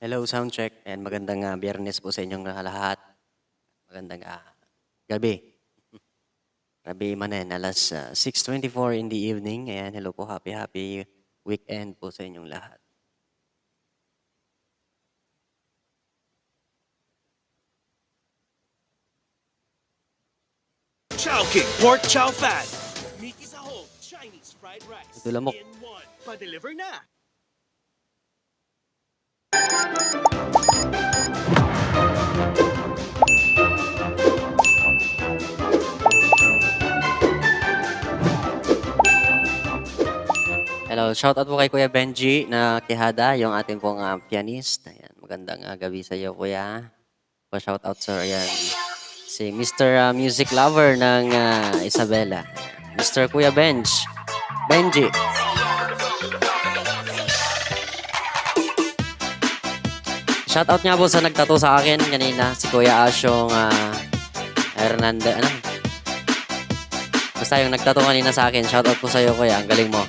Hello, soundcheck, and magandang biyernes po sa inyong lahat. Magandang gabi. Gabi manen, alas 6:24 in the evening. Ayan, hello po, happy weekend po sa inyong lahat. Chowking Pork Chow Fan. Mickey Sahog Chinese Fried Rice. Ito lamok. In one. Pa-deliver na. Hello, shout out po kay Kuya Benji na Quijada, yung ating pong pianist. Ayan, magandang gabi sa iyo, Kuya. Pa-shout out, sir. Ayan, si Mr. Music Lover ng Isabela. Mr. Kuya Benji. Shout out nga po sa nagtato sa akin kanina, si Kuya Asyong Hernandez. Basta yung nagtato kanina sa akin, shout out po sa iyo, Kuya. Ang galing mo.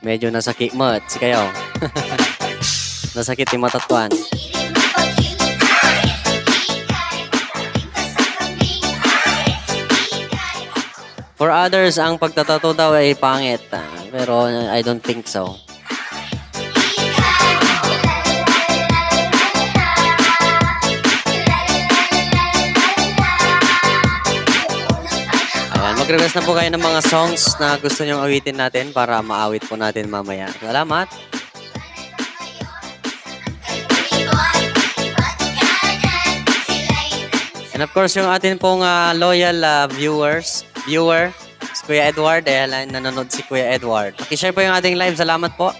Medyo nasakit mo, si kayo. Nasakit yung matatuan. For others, ang pagtatato daw ay pangit. Pero I don't think so. Ayan, mag-request na po kayo ng mga songs na gusto nyong awitin natin para maawit po natin mamaya. Salamat! And of course, yung atin pong loyal viewer, si Kuya Edward. Ayan, nanonood si Kuya Edward. Pakishare po yung ating live. Salamat po.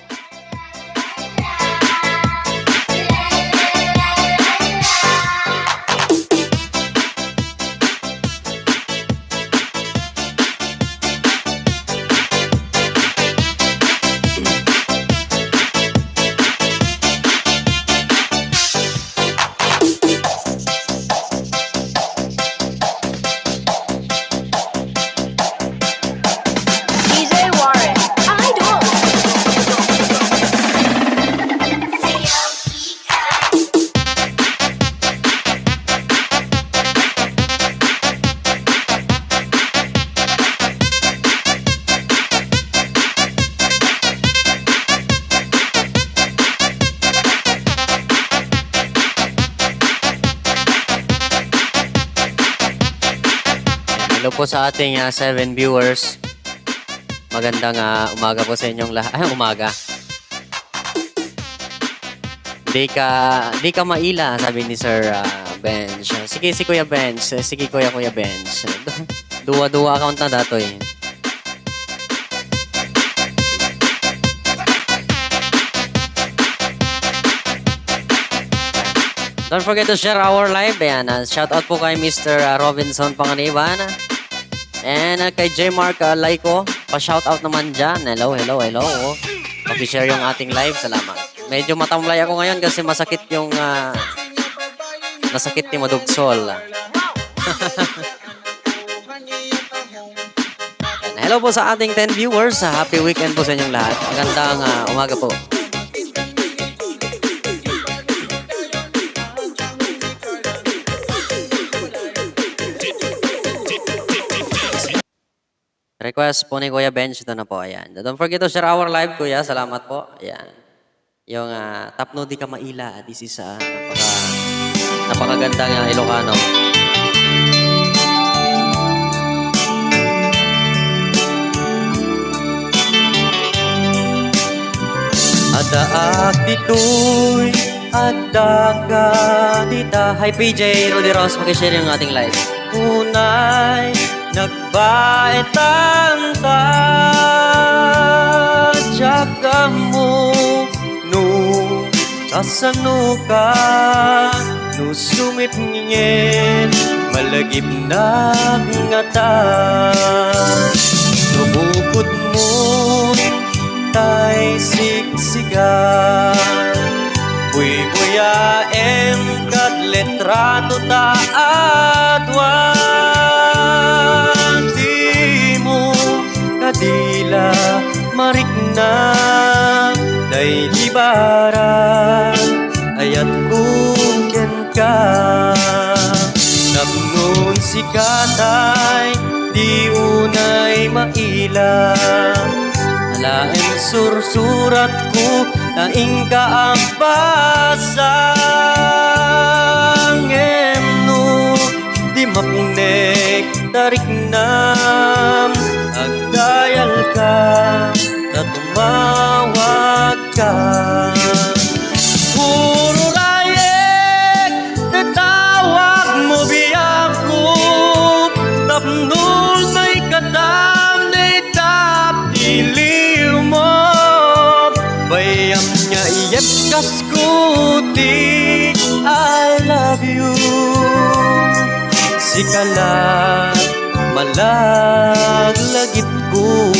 Hello po sa ating 7 viewers. Magandang umaga po sa inyong lahat. Ay, umaga. Di ka maila, sabi ni Sir Bench. Sige, si Kuya Bench. Sige, Kuya Bench. Duwa account na dato eh. Don't forget to share our live. Ayan, shout out po kay Mr. Robinson Panganiban. And kay J. Mark Laiko, pa-shout out naman dyan. Hello. Paki-share yung ating live. Salamat. Medyo matamlay ako ngayon kasi masakit yung madugsol. Hello po sa ating 10 viewers. Happy weekend po sa inyong lahat. Magandang umaga po. Request po ni Kuya Bench, ito na po, ayan. Don't forget to share our live, Kuya. Salamat po. Ayan. Yung Tapno Di Ka Maila. This is napakagandang Ilocano. Adaak dito'y adaka dita. Hi PJ Rudy Ross, pakishare yung ating live. Unay nagbaitang tadya mo no kasano ka no sumip ngin malagip na ngata nubukod mo tay siksigan Buyaem kat letrato taadwan di mo kadila marikna day libaran ayat kuken ka napnun si katay di unay mailang alaen sursurat ko na ingkaambasang emno di mapnek tarik nam agdayal ka na tumawag ka puro rayek tatawag mo biyak ko tapnul may katam na itap iliw mo bayam niya iyep kaskuti I love you sikalat malaglagit ko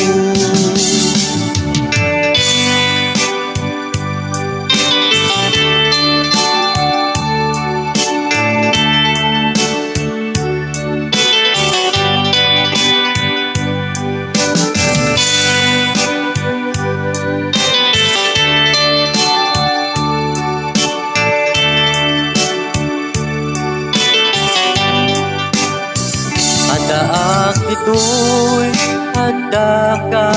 Adaak ito'y ada ka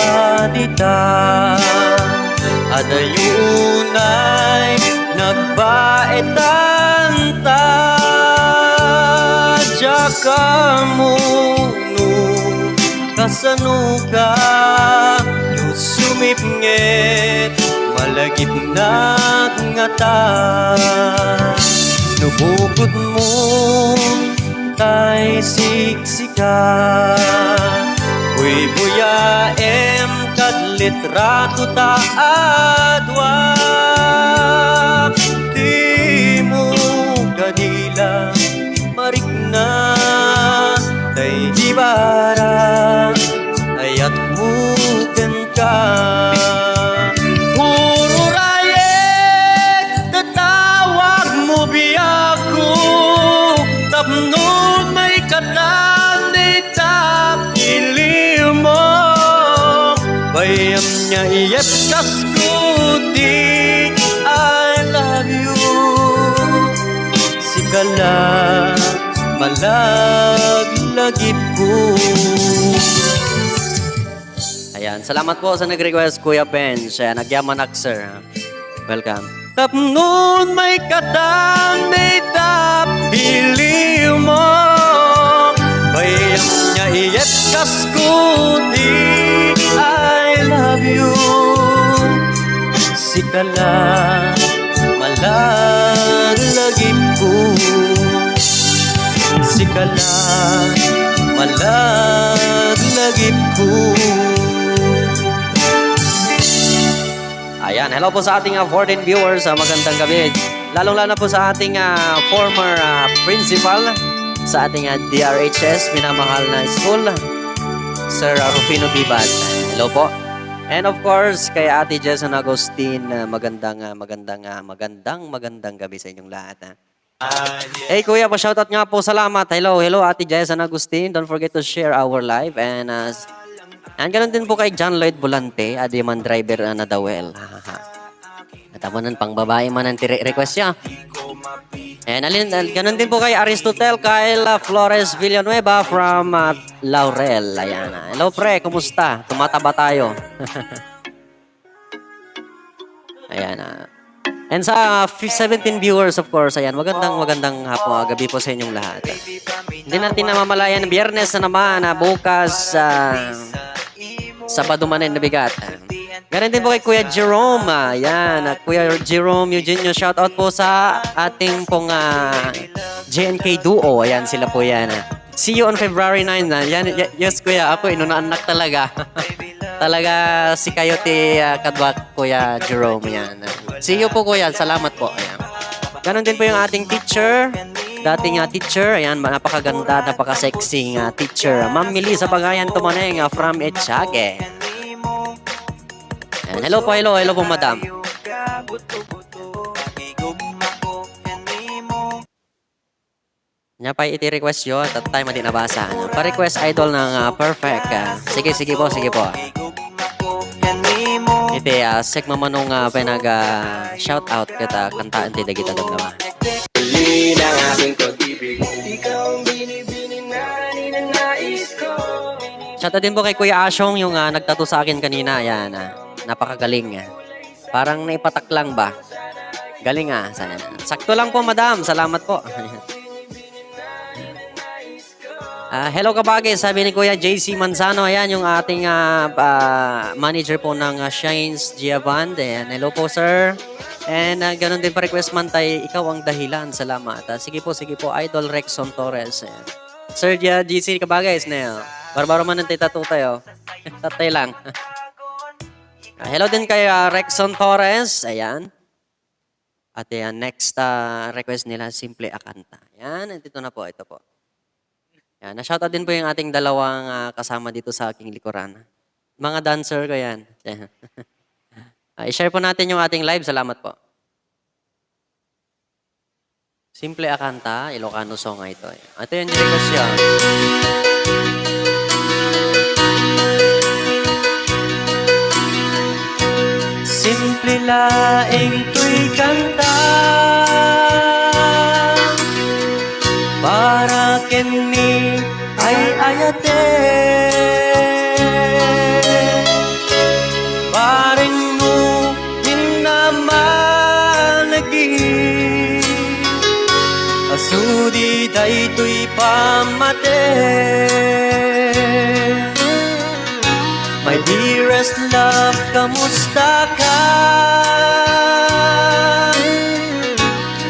dita Adayunay nagbaetan ta Jaka mo no kasano ka Yusumipnget malagip na ngata Nubukod mo tay siksika Uy buyaem kat litrato taadwak Di mo kadila marikna tay dibara ayat muken ka Puro rayek tatawag mo biyak ko tapno may katam ni tap iliw mo bayam niya iyep kaskuti I love you sikala malaglagip ko Ayan, salamat po sa nag-request Kuya Bench. Nagyamanak sir. Welcome. Tapnon may katam ni tap iliw mo bayam niya iyep kaskuti I love you sikala malaglagip ko sikala malaglagip ko Ayan, hello po sa ating 14 viewers. Magandang gabi. Lalong-lalo po sa ating former principal sa ating DRHS, minamahal na school, Sir Rufino Bibat. Hello po. And of course, kay Ate Jason Agustin, magandang gabi sa inyong lahat. Hey Kuya, pa-shoutout nga po. Salamat. Hello Ate Jason Agustin. Don't forget to share our live. And ganun din po kay John Lloyd Volante, Adiman driver na dawel. At ako nun, pang babae man ang request niya. And ganun din po kay Aristotel, Kyle Flores Villanueva from Laurel. Ayan. Hello pre, kumusta? Tumataba tayo. Ayan. And sa 17 viewers, of course, ayan, magandang gabi po sa inyong lahat. Hindi natin namamalayan, Biyernes na naman, bukas, Sabado man na bigat. Ganun din po kay Kuya Jerome. Ayan, Kuya Jerome Eugenio, shoutout po sa ating pong JNK Duo. Ayan, sila po yan. See you on February 9. Yan, yes, Kuya. Ako, inunaanak talaga. Talaga si Coyote Kadwak, Kuya Jerome. Yan. See you po, Kuya. Salamat po. Ayan. Ganun din po yung ating teacher. Dating teacher, ayan, napakaganda, napaka-sexy teacher. Ma'am Melissa Bagayan Tumaneng from Etchage. Ayan, hello po, madam. Nya pa iti-request yo at time madi nabasa. Pa-request idol ng perfect. Sige po. Iti sek mamanong pinag shout out kita kantaan ti dagita damdama. Shout out din po kay Kuya Asyong yung nagtato sa akin kanina. Yan, napakagaling. Parang naipatak lang ba? Galing sakto lang po, madam. Salamat po. Hello kabagay, sabi ni Kuya JC Manzano. Ayan, yung ating manager po ng Shines Giaband. Ayan, hello po, sir. And ganun din pa request man tayo, ikaw ang dahilan. Salamat. Sige po, Idol Rexon Torres. Ayan. Sir JC kabagay, Snell. Barbaro man ng tato tayo. Tatay lang. Hello din kay Rexon Torres. Ayan. At yan, next request nila, Simple Akanta. Yan, ito na po, ito po. Yan, na-shoutout din po yung ating dalawang kasama dito sa aking likuran. Mga dancer ko yan. I-share po natin yung ating live. Salamat po. Simple Akanta, Ilocano song ito. Ito yung request siya. Simple laing tuy kanta para kini ay ayate paring mo hinamalagi asudi daytoy pamate. My dearest love, kamusta ka?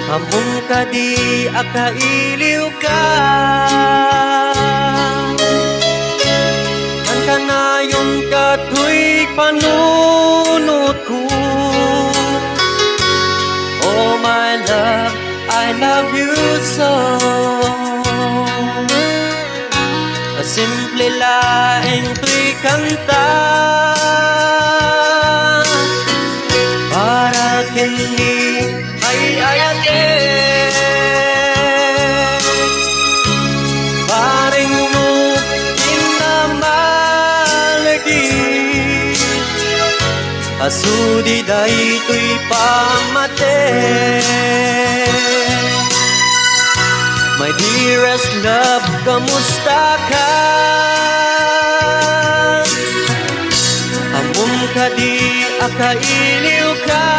Among ka di akailiw ka. Ang kanayon ka tuy panunot ko. Oh my love, I love you so. Simple laing tuy kanta para kini ay ayate paring mo inamalagi asudi daytoy pamate. My dearest love, kamusta ka? Among ka di akailiw ka.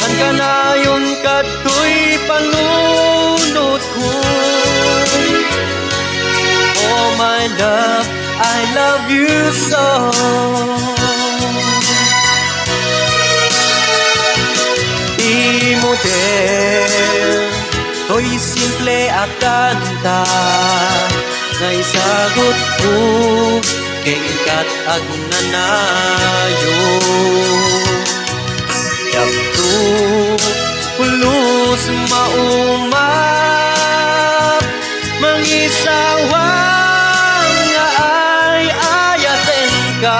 Ang kanayon ka tuy panunot ko. Oh my love, I love you so. Model to'y simple at kanta na isagot ko kengkat ag nanayo yapto pulos maumap mangisawang nga ay ayaten ka.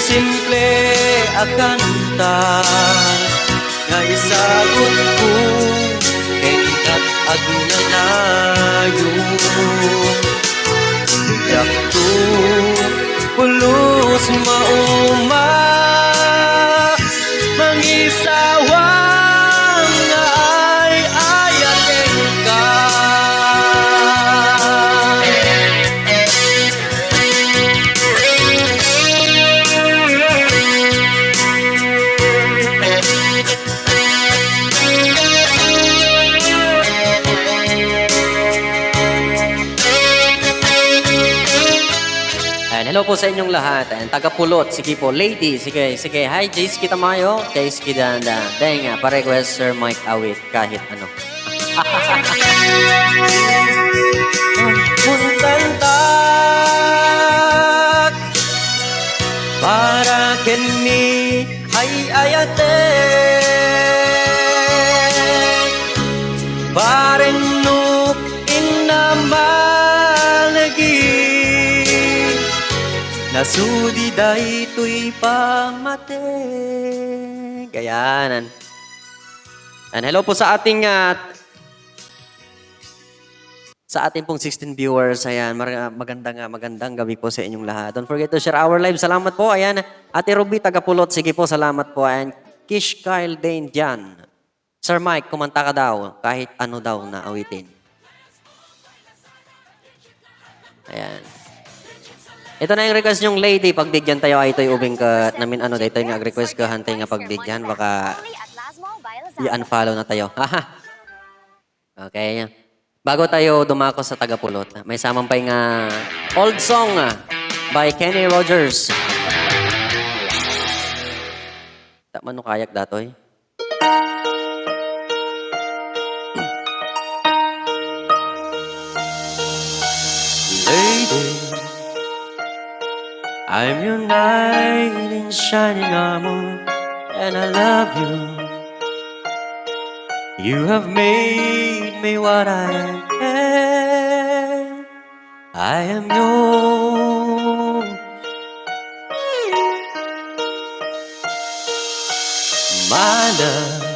Simple akanta nga isagot ko kengkat ag nanayo yakto pulos mauma mangisawang nga ay ayaten ka. Hello po sa inyong lahat. Taga-pulot. Sige po. Lady. Sige. Hi, Jace kita mayo. Jace kita anda. Dahil nga, pa-request Sir Mike Awit kahit ano. Muntantak para kini ay ayate baren no inamalagi na Nasudi daytoy pamate. Gayanan. And hello po sa ating pong 16 viewers. Ayan, magandang gabi po sa inyong lahat. Don't forget to share our live. Salamat po. Ayan, Ate Ruby Tagapulot. Sige po, salamat po. And Kish Kyle Dane dyan. Sir Mike, kumanta ka daw. Kahit ano daw na awitin. Ayan. Ito na yung request yung lady. Pagbigyan tayo ay ito'y ubing ka namin ano dahil tayo nag-request ka hantay nga pagbigyan. Baka i-unfollow na tayo. Okay. Bago tayo dumako sa Tagapulot, may samampay nga old song by Kenny Rogers. Tama no kayak datoy. Lady, I'm your knight in shining armor, and I love you. You have made me what I am. I am yours. My love,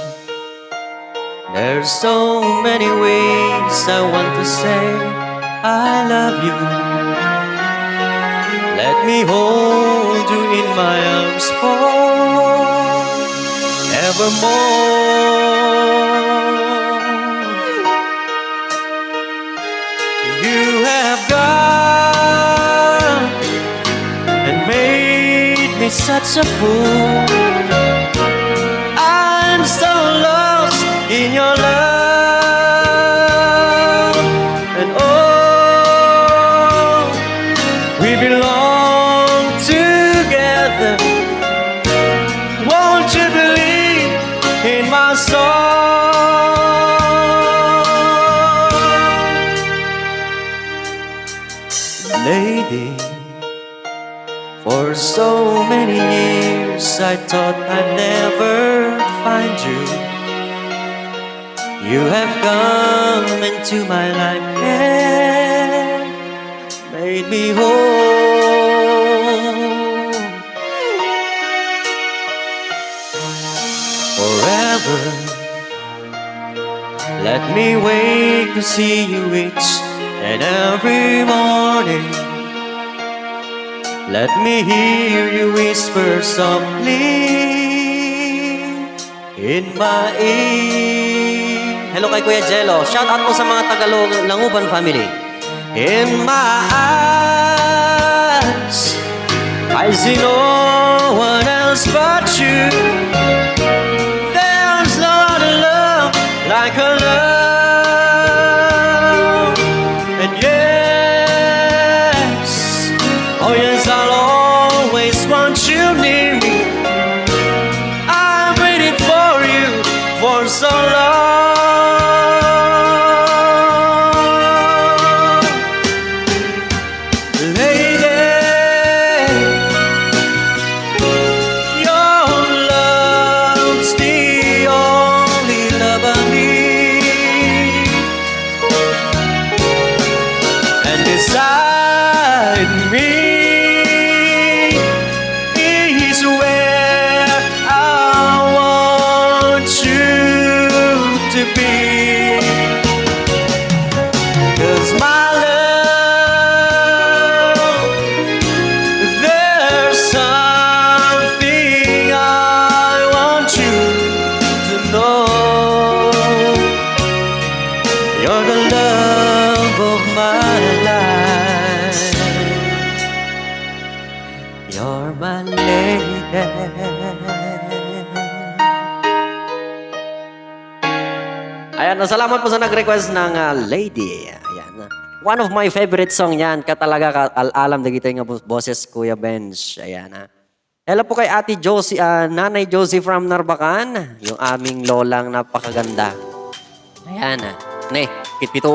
there's so many ways I want to say I love you. Let me hold you in my arms forevermore. You have gone and made me such a fool. I'm so lost in your love, and oh, we belong together. Won't you believe in my song? Lady, for so many years I thought I'd never find you. You have come into my life and made me whole. Forever, let me wake to see you each and every morning. Let me hear you whisper softly in my ear. Hello kay Kuya Jello. Shout out po sa mga Tagalog Languban family. In my eyes, I see no one else but you. There's no other love like a love. And yes, oh yes, I'll always want you near me. I'm waiting for you for so long. Lady, your love's the only love I need. And beside me is where I want you to be. 'Cause my love, there's something I want you to know. You're the love of my life. You're my lady. Ayan, salamat po sa nag-request ng lady. Ayan. One of my favorite song yan. Katalaga ka alam na gito yung boses Kuya Benz. Ayan. Hello po kay Ate Josie, Nanay Josie from Narbacan. Yung aming lolang napakaganda. Ayan. Ne, kitpito.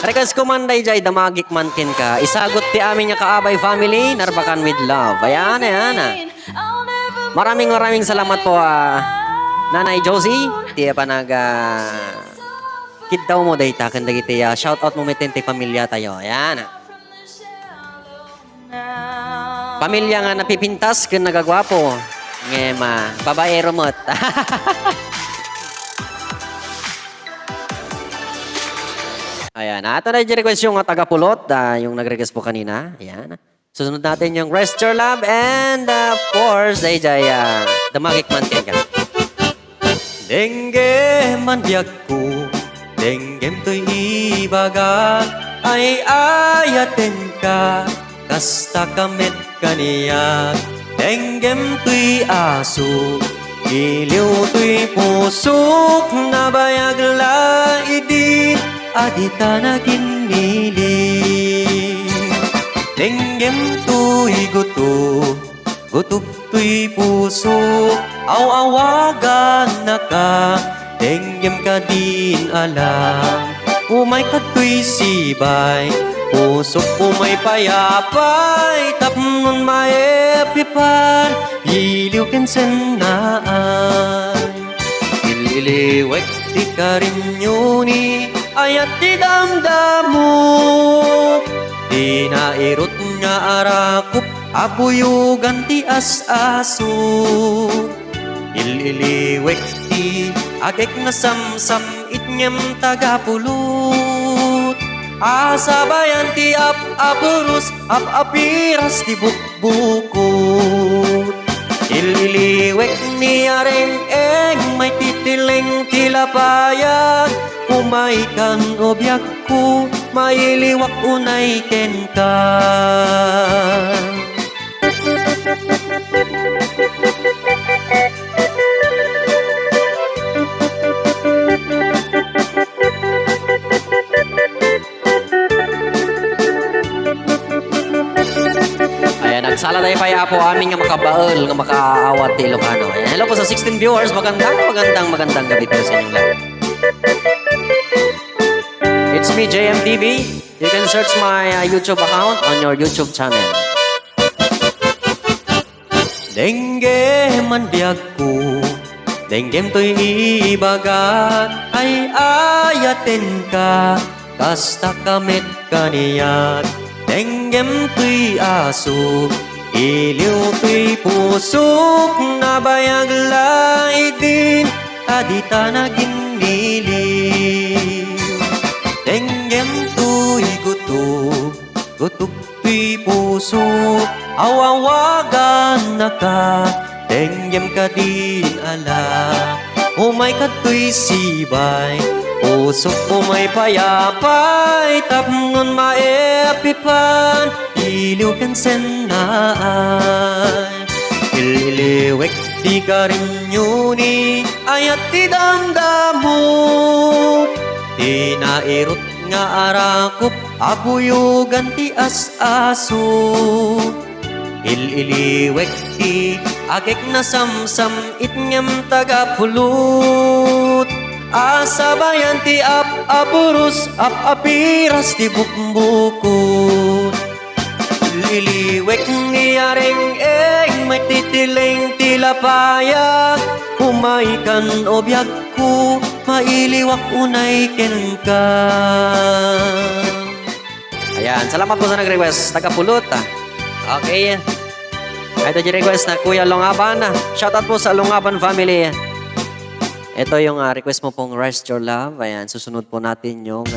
Request ko man day jay damagik mankin ka. Isagot ti amin nga kaabay family, Narbacan with love. Ayan, ayan. Maraming salamat po, Nanay Josie. Tiya pa kid daw mo day takan dagiti. Shout out mo metente pamilya tayo. Ayan. Pamilya nga napipintas kung nagagwapo. Ngema, babae rumot. Ayan, ato na yung request yung taga-pulot, yung nag-request po kanina. Ayan. Susunod natin yung Rest Your Love and of course, dahil damagik mantin ka. Dengge mandiag ko, denggem to'y ibaga, ay ayaten ka, kasta kamet kaniyak. Denggem to'y aso, iliw to'y pusok, nabayag laidi, adita na ginili. Denggem to'y guto, gutok to'y puso, aw-awagan na ka, denggem ka din alam. Umay ka to'y sibay, pusok umay payapay, tapnon maepipan, iliw kensenaan. Ililiwek di ka rin yuni, ayat di damdamu, di nairot nga arakop, abuyugan ti as-aso. Ililiwek ti agek na samsam itnyem tagapulot, asabayan ti ap-apurus ap-apiras ti bukbukot. Ililiwek ni areng-eng may titiling tilapayag, umaikan obyak ko, mailiwak unay ken ka. Ayan, nagsala tayo pa po aming nga makabaol, nga makaawat ti Ilocano. Ayan, hello po sa 16 viewers, magandang gabi po sa inyong lahat. It's me, JMTV. You can search my YouTube account on your YouTube channel. Dengue mandiag ko, denggem to'y ibagat, ay ayaten ka, kasta kamet kaniyat. Denggem to'y aso, iliw to'y pusok, nabayag laidin, adita na giniliw. Denggem to'y gutok, gutok to'y pusok, awawagan na ka, denggem ka din ala. Umay ka to'y sibay, pusok umay payapay, tapnon maepipan, iliw kensenaan. Ililiwek di ka rin yuni, ayat ti damdamu, di nairot nga arakop, abuyugan ti as-aso. Ililiwek ti agek na samsam itnyam tagapulot, asabayan ti ap-apurus ap-apiras ti bukbukot. Liliwek ni areng-eng may titiling tilapayag, umaikan obyak ko, mailiwak unay ken ka. Ayan, salamat po sa nag-request, tagapulot. Okay. Ito yung request na Kuya Longaban. Shoutout po sa Longaban family. Ito yung request mo pong Rest Your Love. Ayan, susunod po natin yung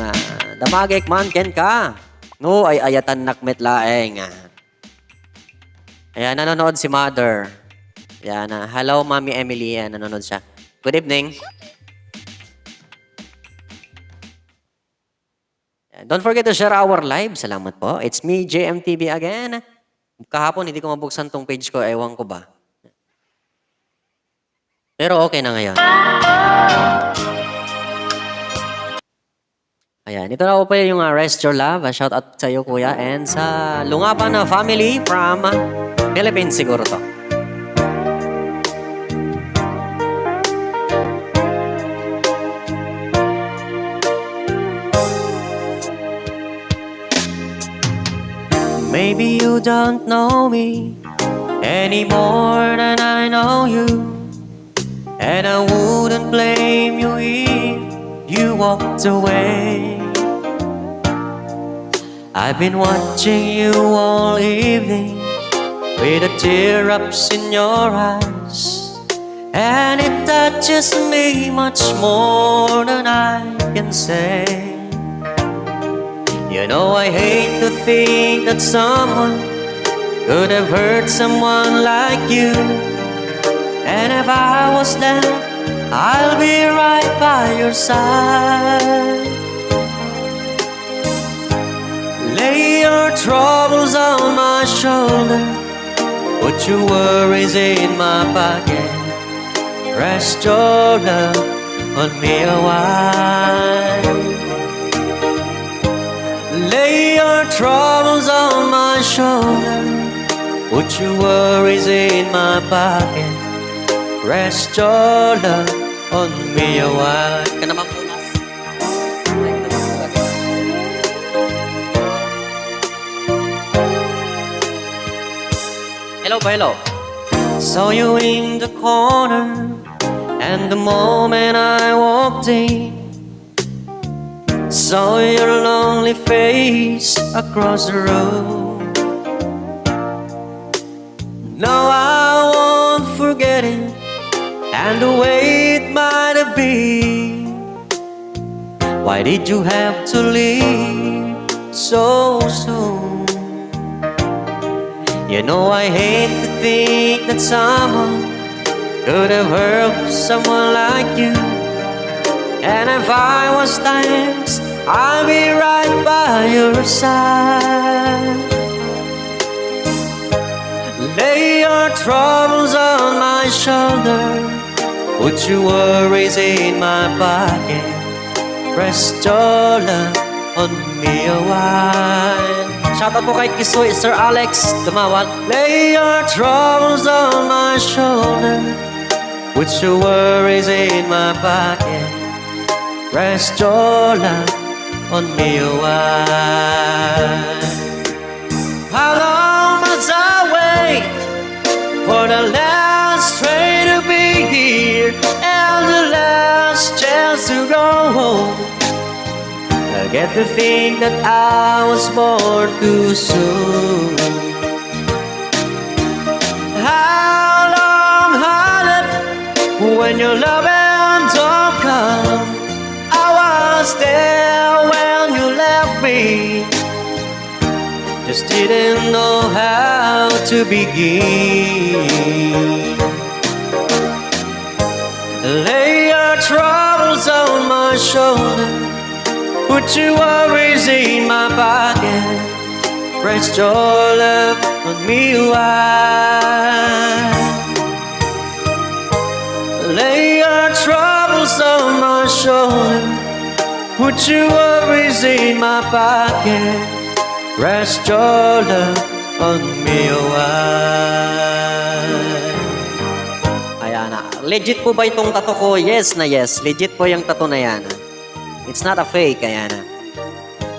damagek man ken ka. No, ay ayatan nakmet laeng. Ayan, nanonood si Mother. Ayan, hello Mami Emily. Ayan, nanonood siya. Good evening. Ayan, don't forget to share our live. Salamat po. It's me, JMTV again. Kahapon, hindi ko mabuksan tong page ko. Ewan ko ba. Pero okay na ngayon. Ayan, ito na po yung Rest Your Love. Shout out sa iyo, Kuya. And sa Lungaban na family from Philippines siguro to. Maybe you don't know me any more than I know you, and I wouldn't blame you if you walked away. I've been watching you all evening, with the teardrops in your eyes, and it touches me much more than I can say. You know I hate to think that someone could have hurt someone like you, and if I was there, I'll be right by your side. Lay your troubles on my shoulder, put your worries in my pocket, rest your love on me a while. Lay your troubles on my shoulder, put your worries in my pocket, rest your love on me a while. Ka naman po, Mas. Hello ba, hello? Saw you in the corner, and the moment I walked in, saw your lonely face across the room. Now I won't forget it, and the way it might have been. Why did you have to leave so soon? You know I hate to think that someone could have hurt someone like you, and if I was thanks, I'll be right by your side. Lay your troubles on my shoulder, put your worries in my pocket, rest your love on me a while. Shoutout po kay Kisoy, Sir Alex Tumawag. Lay your troubles on my shoulder, put your worries in my pocket, rest your love on me a while. How long must I wait for the last train to be here and the last chance to go home? I get to think that I was born too soon. How long, honey, when your loving don't come? I was there when you left me, just didn't know how to begin. Lay your troubles on my shoulder, put your worries in my pocket, rest your love on me a while. Lay your troubles on my shoulder, put your worries in my pocket, rest your love on me a while. Ayan na. Legit po ba itong tattoo ko? Yes na yes. Legit po yung tattoo na yan. It's not a fake, kaya na.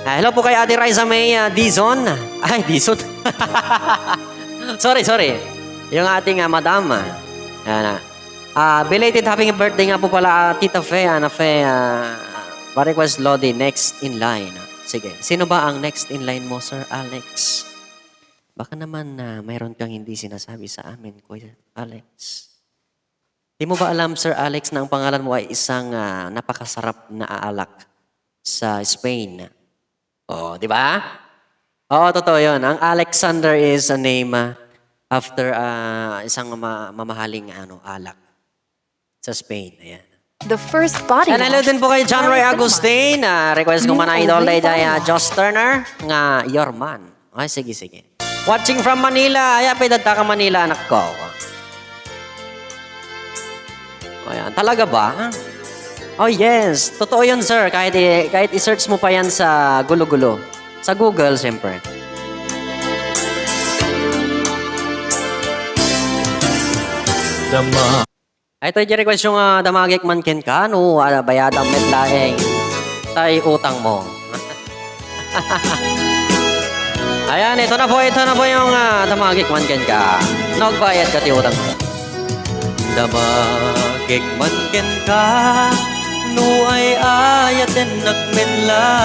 Hello po kay Ate Riza May Dizon. Ay, Dizon. sorry. Yung ating madam. Ayan na. Belated happy birthday nga po pala, Tita Fe. Ana Fe, pa-request Lodi, next in line. Sige, sino ba ang next in line mo, Sir Alex? Baka naman mayroon kang hindi sinasabi sa amin, Kuya Alex. Di mo ba alam, Sir Alex, na ang pangalan mo ay isang napakasarap na alak sa Spain? Oh, di ba? Oo, totoo yun. Ang Alexander is a name after isang mamahaling alak sa Spain. Ayan. The first body And hello din po kay John Roy Agustin. Request ko man idol day Josh Turner nga your man. Ay, sige. Watching from Manila. Ay, pwedata ka Manila, anak ko. Ayan, talaga ba? Oh yes, totoo yun sir. Kahit i-search mo pa yan sa gulo-gulo. Sa Google, siyempre. Dama. Ito yung request yung damagik man ken ka, no? Bayadang metlaeng tay utang mo. Ayan, ito na po yung damagik man ken ka. Nagbayad ka ti utang mo. Damagik man ken ka, no ay ayaten nagmenlaeng.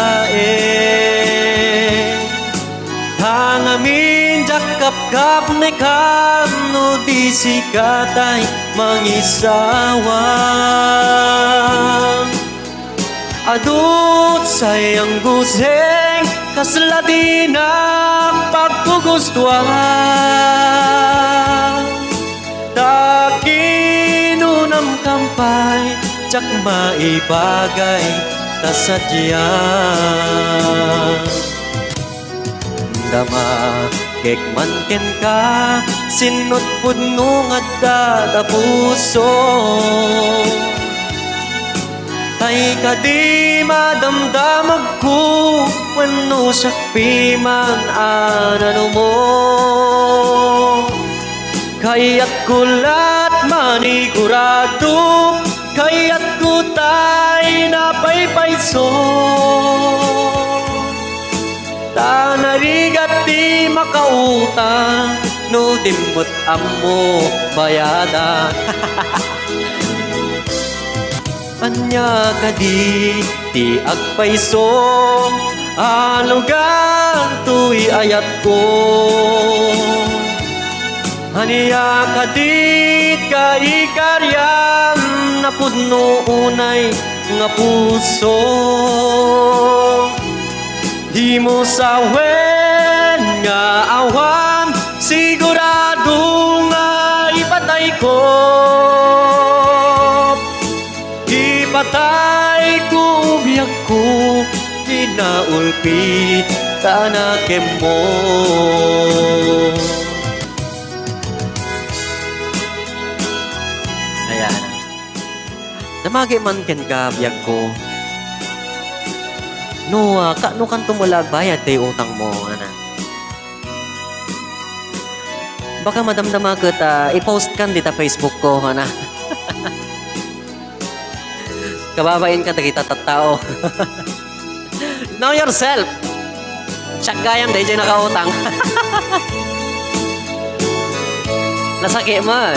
Hangamin jakap kapkap ni no di sikatay mangisawang adut sayang guseng kaslati na pagkugustuhan takinunam kampay tsak maibagay kasadyan dama kekmanken ka sinut pudno ngadda puso kay kadi madamdamag ko wano sakpi man anano mo kaya't kulat manigurado kaya't kutay napaypayso tanarigat di makautang no dimot amo bayadan anya kadi ti agpayso alugan tuy ayat ko ania kadit kaikaryam napudno unay nga puso di mo sawen nga awan sigurado nga ipatay ko ipatay ko biyak ko kinaulpit tanakem mo ayan damagi man ken ka biyak ko no, no kan tumulag bayad tay utang mo, ana. Baka madamdama kita, i-post kan dita Facebook ko, ana. Kababain ka, kita tattao. Know yourself. Check gayam, DJ nakautang. Nasaki mo.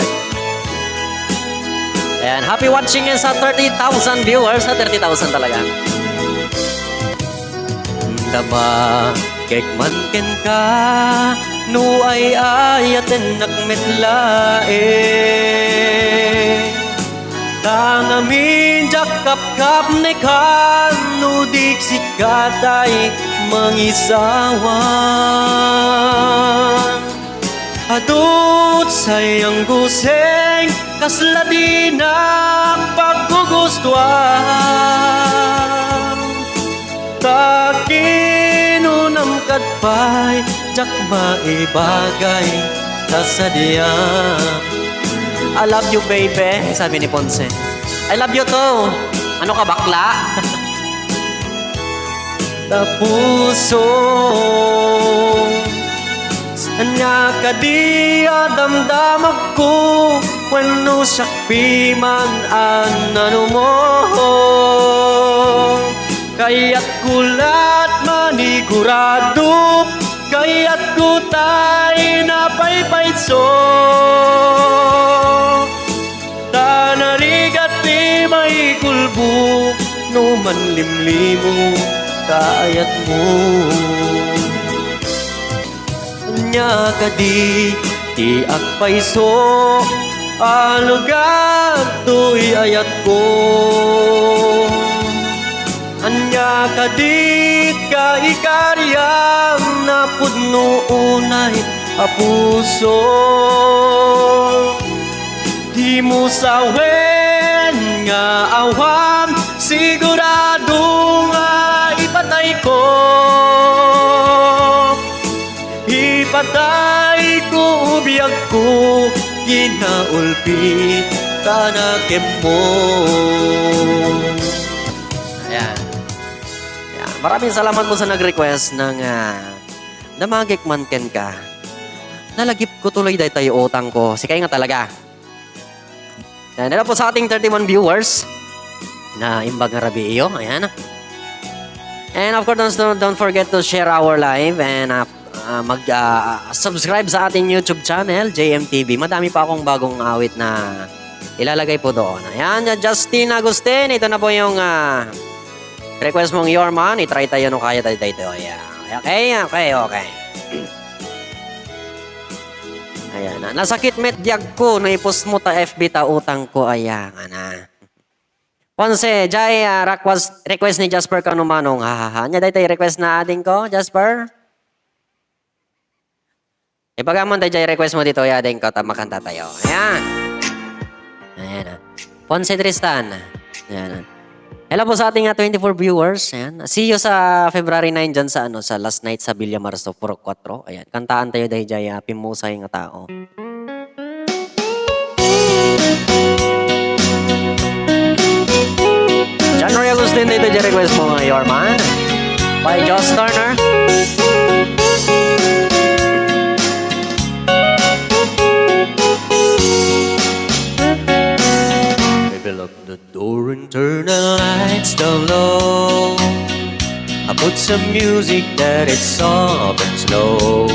Ayan, happy watching yan sa 30,000 viewers, sa 30,000 talaga. Dama kekmanken ka no ay ayaten nakmetlae tangamin jakap-kap ni ka no dik sikatay mangisawan adut sayang guseng kaslati na paggugustuhan takinunam kadpay jak maibagay kasadya I love you baby sabi ni Ponce I love you too ano ka bakla tapuso anya kadi damdamag ko wano sakpi man anano mo kaya't kulat manigurado kaya't kutay napaypayso tanarigat ti may kulbo no manlimlimo kayat mo nya kadi ti agpayso alugan tuy ayat ko anya kadit ka ikaryam na pudno unay apuso di mo sawen nga awan sigurado nga ipatay ko ipatay ko ubiyag ko kinaulpi tanakem mo ayan. Maraming salamat po sa nag-request ng damagik manken ka. Nalagip ko tuloy dahil tayo utang ko. Si kaya nga talaga. Dahil po sa ating 31 viewers na imbag nga rabi iyo. Ayan. And of course, don't forget to share our live and mag-subscribe sa ating YouTube channel, JMTV. Madami pa akong bagong awit na ilalagay po doon. Ayan, Justin Agustin. Ito na po yung request mong Your Man. I-try tayo nung kaya tayo. Yeah. Okay. Ayan na. Nasakit met diag ko, no ipost mo ta FB ta utang ko, ayan na. Ponce, jay request ni Jasper Kanumanong, hahaha. Nya day request na ading ko, Jasper? Ipagamon tayo jay request mo dito, ading ko, makanta tayo. Ayan. Ayan na. Ponce Tristan. Ayan na. Hello po sa ating 24 viewers. Ayan. See you sa February 9 dyan sa sa last night sa Villa Marso 4-4. Ayan. Kantaan tayo dahil dyan pimusay nga tao. January Agustin dito dyan request mo nga your man. By Josh Turner. Lock the door and turn the lights down low. I put some music that it's soft and slow.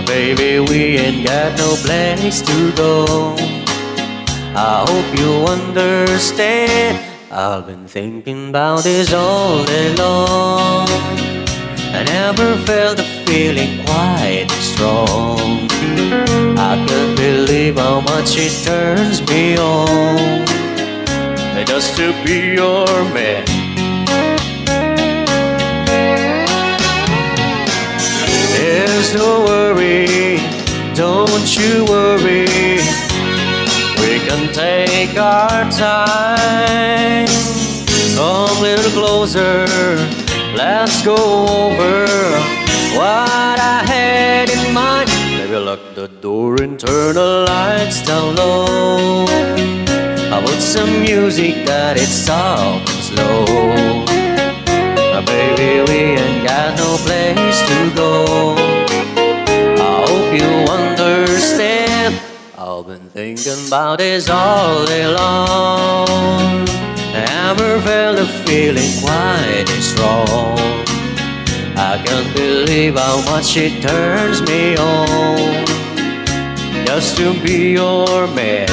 Baby, we ain't got no place to go. I hope you understand. I've been thinking about this all day long. I never felt a feeling quite strong. I can't believe how much it turns me on just to be your man. There's no worry, don't you worry. We can take our time. Come a little closer, let's go over what I had in mind. Maybe lock the door and turn the lights down low. I put some music that it's soft and slow. Baby, we ain't got no place to go. I hope you understand. I've been thinking about this all day long. I never felt a feeling quite as strong. I can't believe how much it turns me on just to be your man.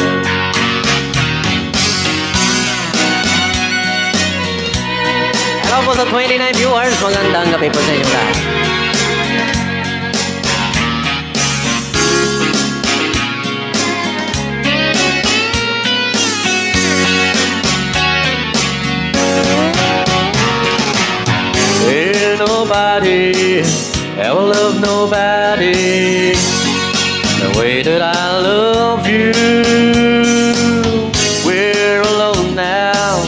Hello po sa 29 viewers. Magandang gabi po sa inyo lahat. Ain't nobody ever love nobody the way that I love you. We're alone now.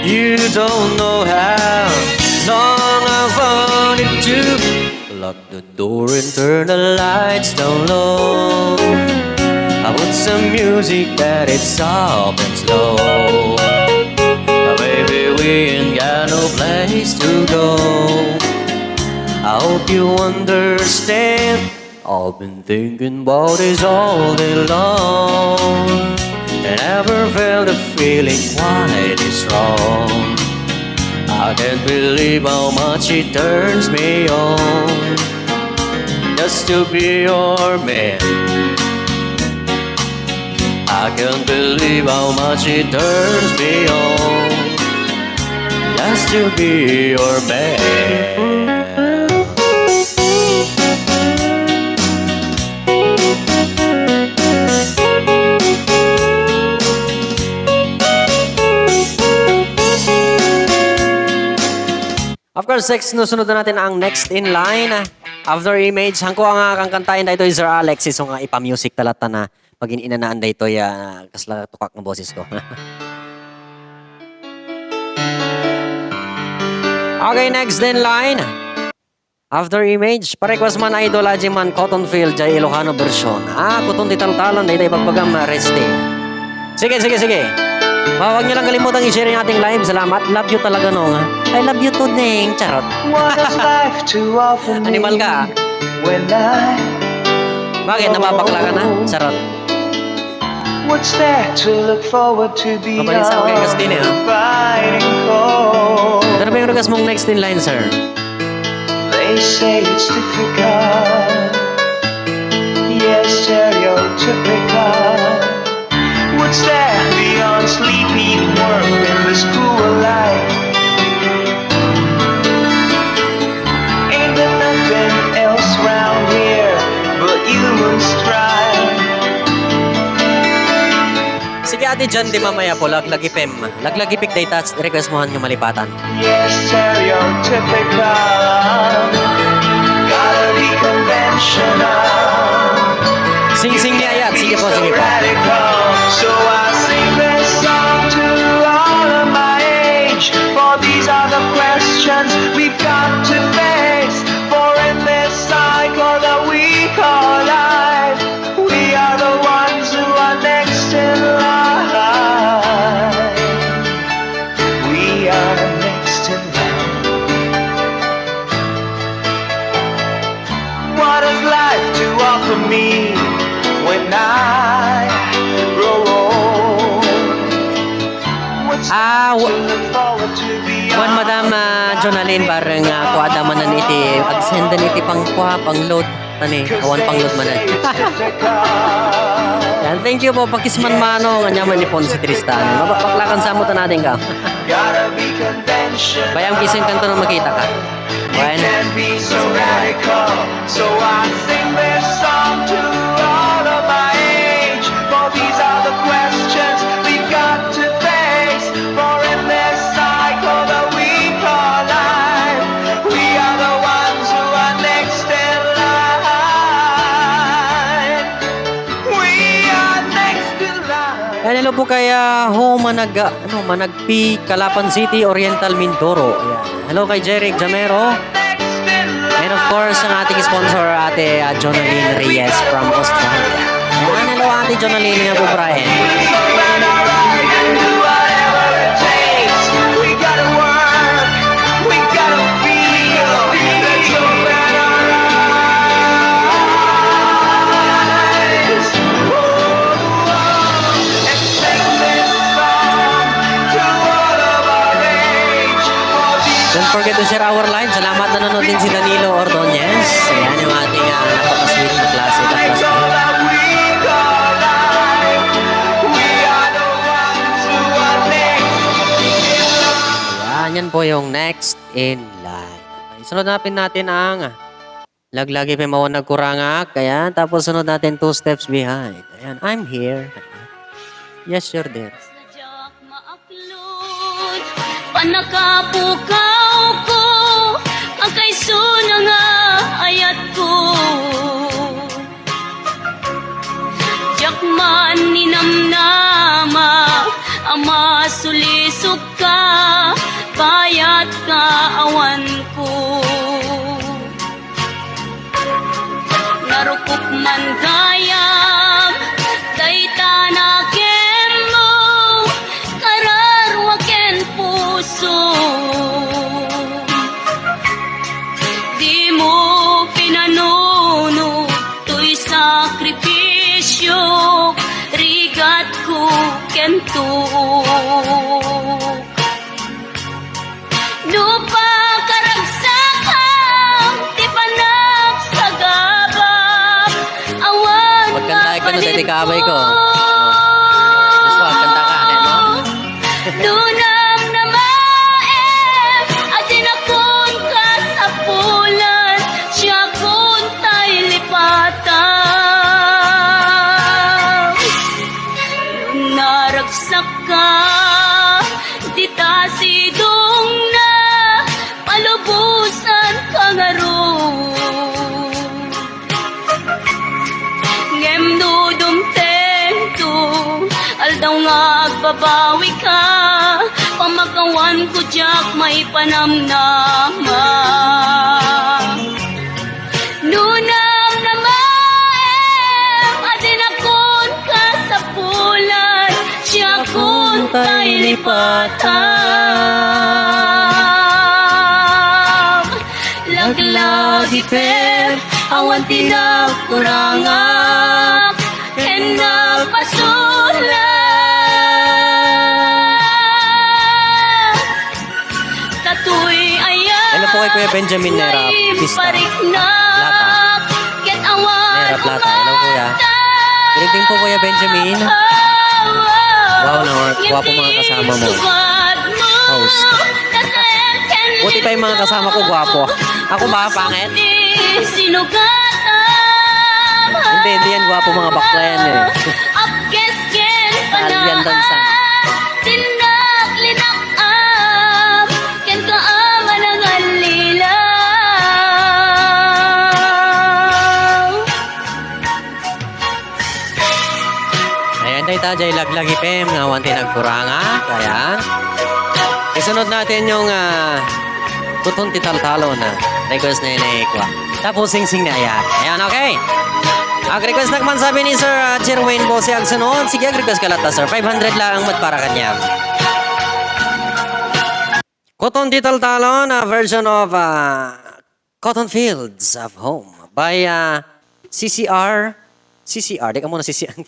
You don't know how long I've wanted to lock the door and turn the lights down low. I put some music that it's soft and slow. Baby, we ain't got no place to go. I hope you understand. I've been thinking about this all day long. I never felt a feeling quite as strong. I can't believe how much it turns me on just to be your man. I can't believe how much it turns me on just to be your man. Of course, sunod na natin ang next in line. After image, hangko ang kantayin dito is Sir Alexis. So nga ipa-music talata na pagin inanaan dito ya kasla tukak ng boses ko. Okay, next in line. After image, parequest man idolaji man Cotton Field jay Ilocano version. Kuton tital-talan dito ipagpagam reste. Sige. Huwag niyo lang kalimutang i-share yung ating live. Salamat. Love you talaga nung. I love you too, Ning. Charot. Animal ka. Bakit? Nababakla ka na? Charot. What's there to look forward to beyond Mabalisa ko kay Castine, ha? fighting cold? Ano ba yung regas mong next in line, sir? They say it's difficult. Yes, stereotypical. What's there beyond sleeping work in the school life? Ain't there nothing else round here but human strife? ati dyan di mamaya po, laglagipem. Laglagipik data, request mohan nga malipatan. Yes, stereotypical. Gotta be conventional. Sing-sing niya ayat. Sige po, sige po. Radical. So I sing this song to all of my age. For these are the questions we've got to face. For in this cycle that we call life, we are the ones who are next in line. We are next in line. What has life to offer me when I grow old? What's Ah, to look forward to beyond? Wan Madam Jonaline bareng kuadamanan iti agsendan iti pangkuha pangload tani awan pangload manan. Yan, thank you po pakisman manong anyaman ni Ponce Tristan. Mapaklakan sa mo natin ka. Gotta be conventional. Bayang kising kanto na makita ka. Wan. Can be so radical. So I sing this song to all of my age. For these are the questions we've got to face. For in this cycle that we call life, we are the ones who are next in line. We are next in line. Yan, hello po kaya Managpi, Calapan City, Oriental, Mindoro. Ayan. Hello kay Jeric Jamero. And of course, ang ating sponsor, ate Jonaline Reyes from Australia. Ayan, hello ate Jonaline nga po, Brian. Do whatever it takes. We gotta work. We gotta feel. Let's open our eyes. And sing this song to all of our age. For these Don't forget to share our live. Salamat na nanonood din si Danilo Ordonez. Ayan yung ating napakasweet na klase. cycle that we call life. We are the ones who are next in line. Ayan, yan po yung next in line. Okay, sunod natin ang laglagi pa mawan nagkurangak. Ayan, tapos sunod natin 2 steps behind. Ayan, I'm here. Yes, you're there. Sadyak maaklod, panakapukaw ko, ang kaisuna nga ayat ko. Jakman ninamnama, ama sulisok ka, bayat ka awan ko. Narupok man gayam, dayta na kemo, kararwaken puso. Di mo pinanuno, to'y sakripisyo, rigat ko kento. Lupa karagsakang, di panak sa gabang, awan Magkanta ka no, dati kaabay ko. Oh. Gusto, kanta ka, ano? Dunam na maem, atin akon ka sa pulan, siya kon tay lipatan. Naragsak ka, di ta sidong na, palubusan ka nga ron. Ngem dudum tento, aldaw nga agbabawi ka, pamagawan ko jak may panamnama. Nunam na maem, adin akon ka sa pulan, siya kon tay lipatan. Laglagi per, awan tinagkurangak, ken napasulat. Tatoy ayan, Hello po kay Kuya Benjamin Nera Pista. pariknak, ket awan Nera Plata. Hello Kuya. Greeting po Kuya Benjamin. Wow naman, gwapo mga kasama mo. Host. Buti pa yung mga kasama ko gwapo. Ako ba, pangit? Hindi yan gwapo mga bakla yan eh. Alien dance Day tajay laglag ipem nga wanti nagkuranga. Kaya, isunod natin yung kutun tital-talo na request na inaikwa. Tapos sing-sing na ayan. Ayan, okay. Ag-request naman sabi ni Sir Jerwin Bose ang sunod. Sige, ag-request ka lata, Sir. 500 lang ang para kanya. Cotton Tital-Talo na version of Cotton Fields of Home by CCR. CCR, di ka muna CCR.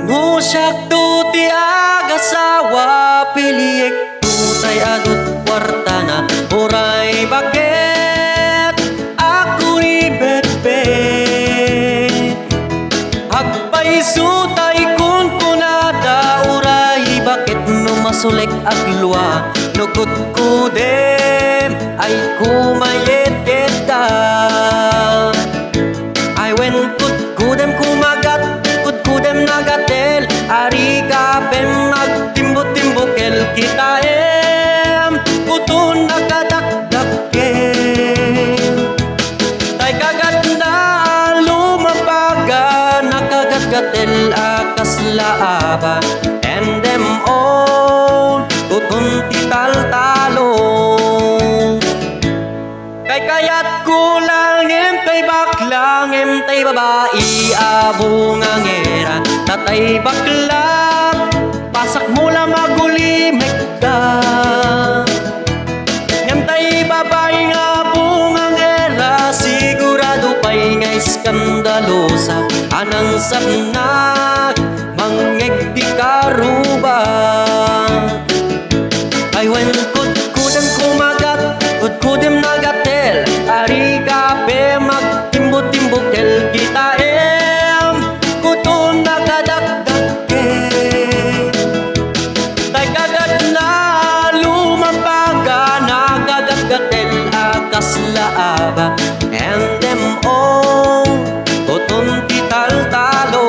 No siyak tuti agasawa piliyek tutay adut kwarta na uray bakit ako ni betbet agpay sutay kun kunada uray bakit no masulek aglwa nukut kudem ay kumayet kita ay when kudem kumagat kudem nagatel ari kapem nagtimbot-timbokel kita putun nakadakdakel tay kagat na lumabaga nakagat-gatel akas laaba and them all tutun tital-talo kay kayat kulangem tay baklangem tay babae abungang era tatay baklang pasak mula magulimik ka ngem tay babae nga bungang era sigurado pa'y nga iskandalosa anang sabna mangeg di karuba ay when kudem kumagat kudem nagatel ari kape magtimbot-timbokel kita kutun nakadakdakel tay kagat na lumabaga nakagat-gatel akas laaba and them all kutun tital-talo.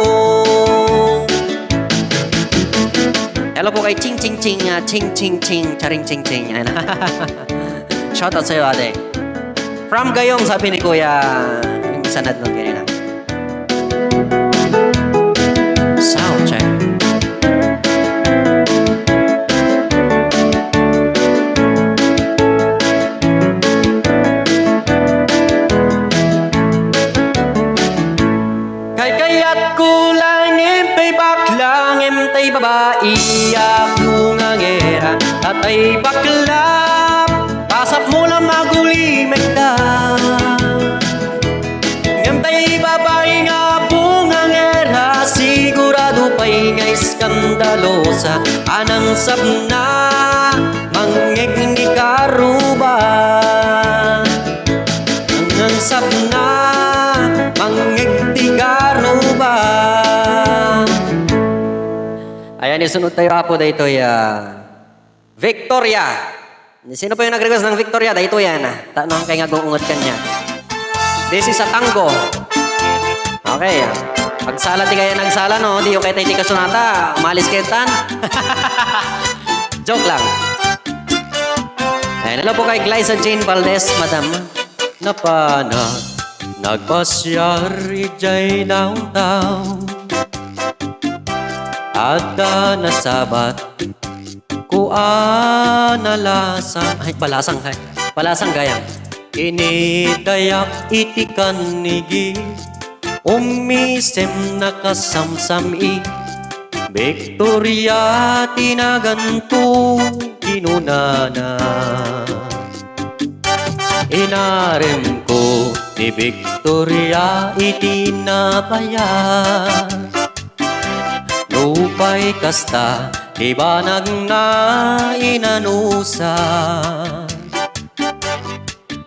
Hello po kay Ching Ching Ching, Ching Ching Ching, Charing Ching Ching. Shoutout sa'yo, ate. From Gayong, sabi ni Kuya, yung sanad nun kanina. Sound check. Kay kayat kulang impay baklang impay babae aklungang era tatay bakla pasap mula magulimik da impay babae nga bungang era sigurado pa'y nga iskandalosa anang sabna mangeg ni karuba anang sabna mangeg di karuba. Ayan, isunod tayo po dito Victoria. Sino po yung nag-request ng Victoria? Dito yan. Tanong kay nga guungot kanya. This is a tango. Okay. Pagsala ti kaya nagsala, no? Di yung kaya tayo di kasunata. Umalis kayo tan. Joke lang. Ayan, hello po kay Glyza Jane Valdez, madam. Napanag, nagpasyar ijay downtown. Ada nasabat ku analasang ay palasang gayang ini dayak itikan nigi umisem nakasamsami Victoria tinagantu kinunana inarem ko ni Victoria itinabayan Lupay kasta, ibanag na inanusa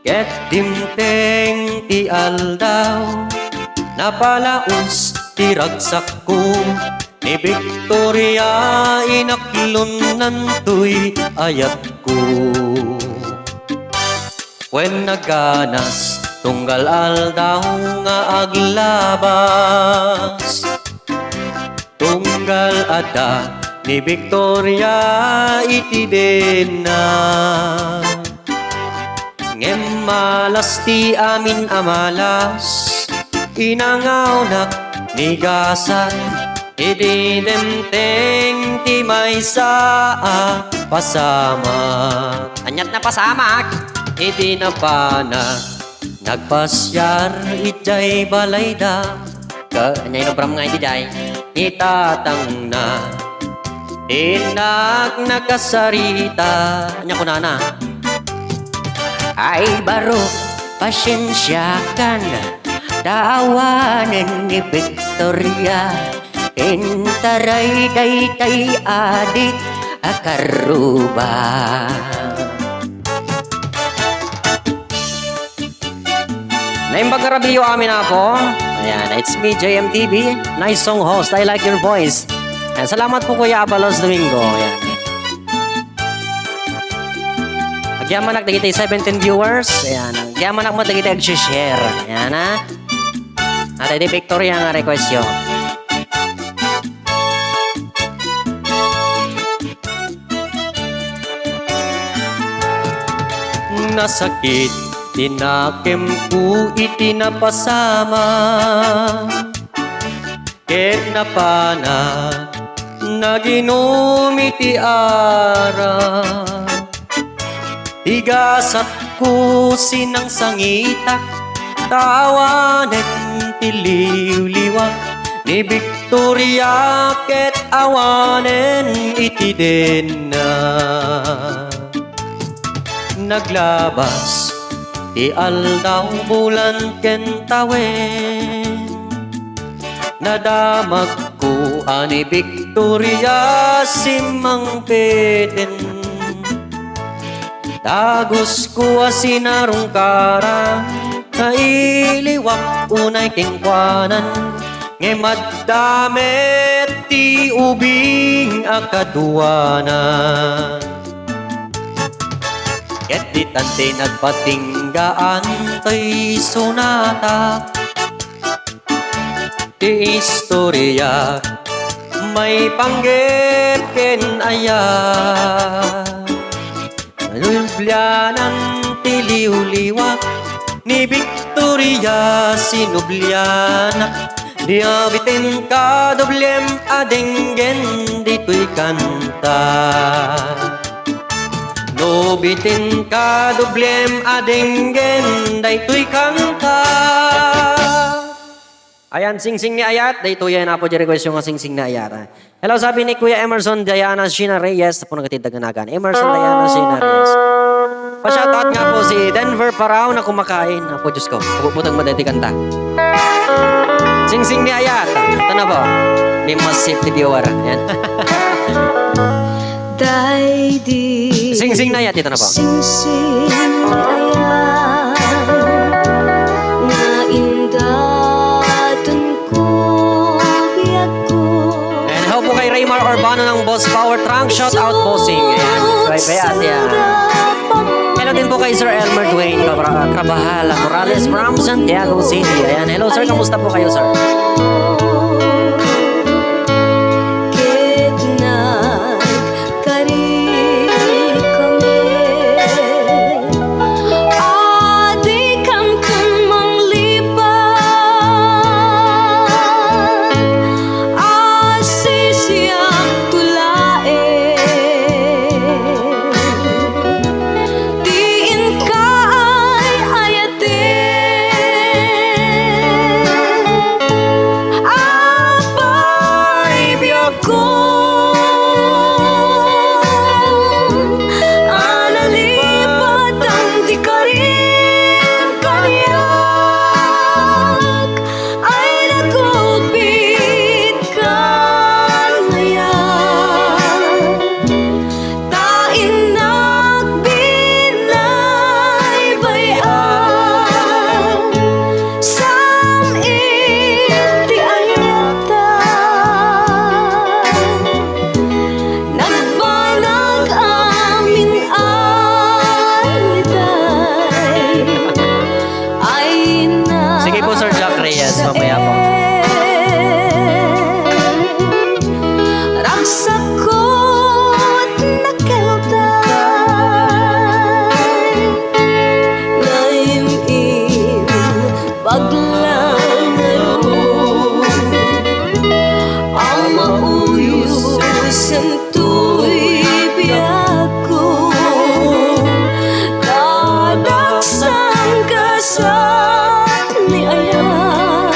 Ket timteng ti aldaw Napalaos ti ragsak ko Ni Victoria inaklon nantoy ayat ko When naganas, tunggal aldaw nga aglabas Tunggal ada ni Victoria itidena ngem malas ti amin amalas, inangaw nak nigasan, ididemteng ti may saa pasamak. Anyat na pasamak, idi na pana, nagpasyar itjay balayda, kanyay no bram nga itjay, itatang na, inak nakasarita. Anya ko na. Ay baro, pasyensyakan, dawanan ni Victoria, intaray daytay adik akaruba. Naimbag rabiyo amin ako. Ayan, it's me, JMTV. Nice song host. I like your voice. Ayan, salamat po Kuya Abalos Domingo. Ayan. Agyaman nagdagitay 17 viewers. Ayan. Agyaman mo dagitay ag-share. Ayan ha. At edi Victoria nga request yun. Nasakit, tinakem ku itinapasama, ket napana, naginom iti ara. Tigasat ko sinang sangitak, tawanen tiliw-liwak, ni Victoria ket awanen iti denna. Naglabas ti aldaw bulan ken tawen, nadamag ko ani Victoria simang peden. Tagos ko asinarong karang, nailiwak unay kengkwanan, ngemaddamet ti ubing akaduanan. Ket di tante nagpatinggaan tay sonata, ti istorya may panggep ken aya. Nulblyanan ti liw-liwak, ni Victoria sinublyanak, di abitin ka doblem adenggen dito'y kanta. Nobitin ka doblem adenggen daytoy kanta. Ayan, sing-sing ni Ayat. Dayto yan na po di request yung sing-sing na Ayat. Hello, sabi ni Kuya Emerson Diana Sheena Reyes. Po nagatidaganagan. Emerson Diana Sheena Reyes. Pa-shoutout nga po si Denver Parao na kumakain. Apo, Diyos ko. Puputang madati kanta. Sing-sing ni Ayat. Ito na po. May masip ni viewer. Ayan. Sing-sing na Ayat. Ito na po. Sing-sing ayan, nga indatun ko biyak ko. And hello po kay Raymar Urbano ng Boss Power Trunk. Shout out bossing. Ayan. Kay Beat yan. Hello din po kay Sir Elmer Dwayne Krabahala Morales from Santiago City. Ayan. Hello sir, kamusta po kayo sir? Nagpasat ni ayan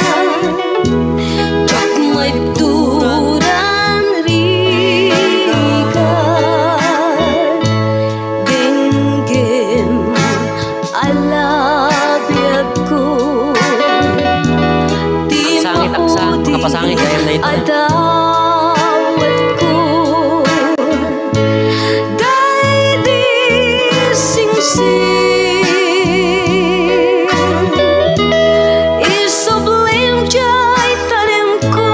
Kag may turan rikan Dinggim alabyag ko Di Sangit ang maudi kapasangit dahil na ito. adawat ko Dahil di sing-sing Isublim jay tarim ko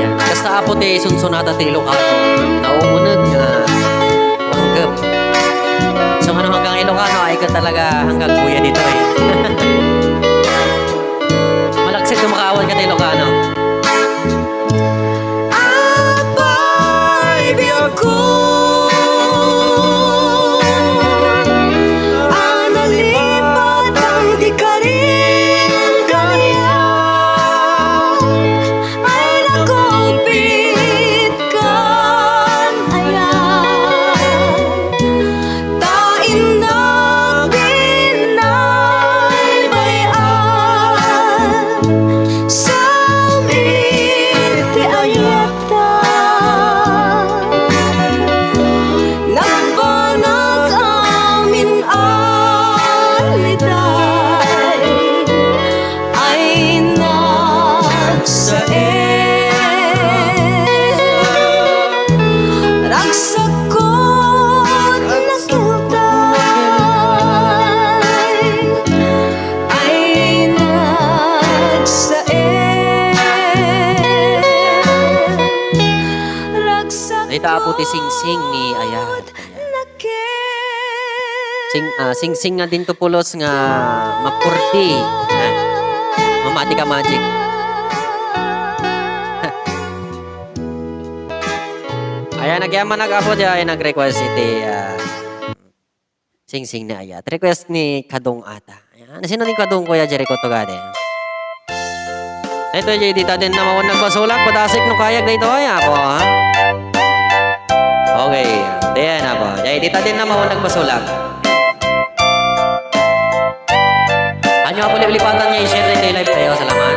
Yan. Basta apo ti sunsunata ti Ilocano. Nauunag nga wanggap. So ano hanggang Ilocano ay ka talaga hanggang kuya dito eh. Malaksit kumakawan ka ti Ilocano. Abay biyag ko Ang nalipat ang di ka rin kaya Ay nakupit kan ayan Tain na binay bayan Sa miti ayata Nagbanag amin aliday Ay nagsaen Ragsakot na kiltay Ay nagsaen Ito apo ti Sing-Sing ni Ayat. Sing-Sing nga din to pulos nga mapurti. Mamati ka magic. Ayan, nagyaman nag-apo dyan ay nag-request iti Sing-Sing ni Ayat. Request ni Kadong Ata. Ayan, sino ni Kadong Kuya Jericho Togade? Ito yung dita din na mawag nagpasulak. Padasik no kayag dito ay ako ha. Okay, diyan ako. Jadi dita din na mawag nagpasulak. Anyo ako lipatan niya i-share rin live tayo. Salamat.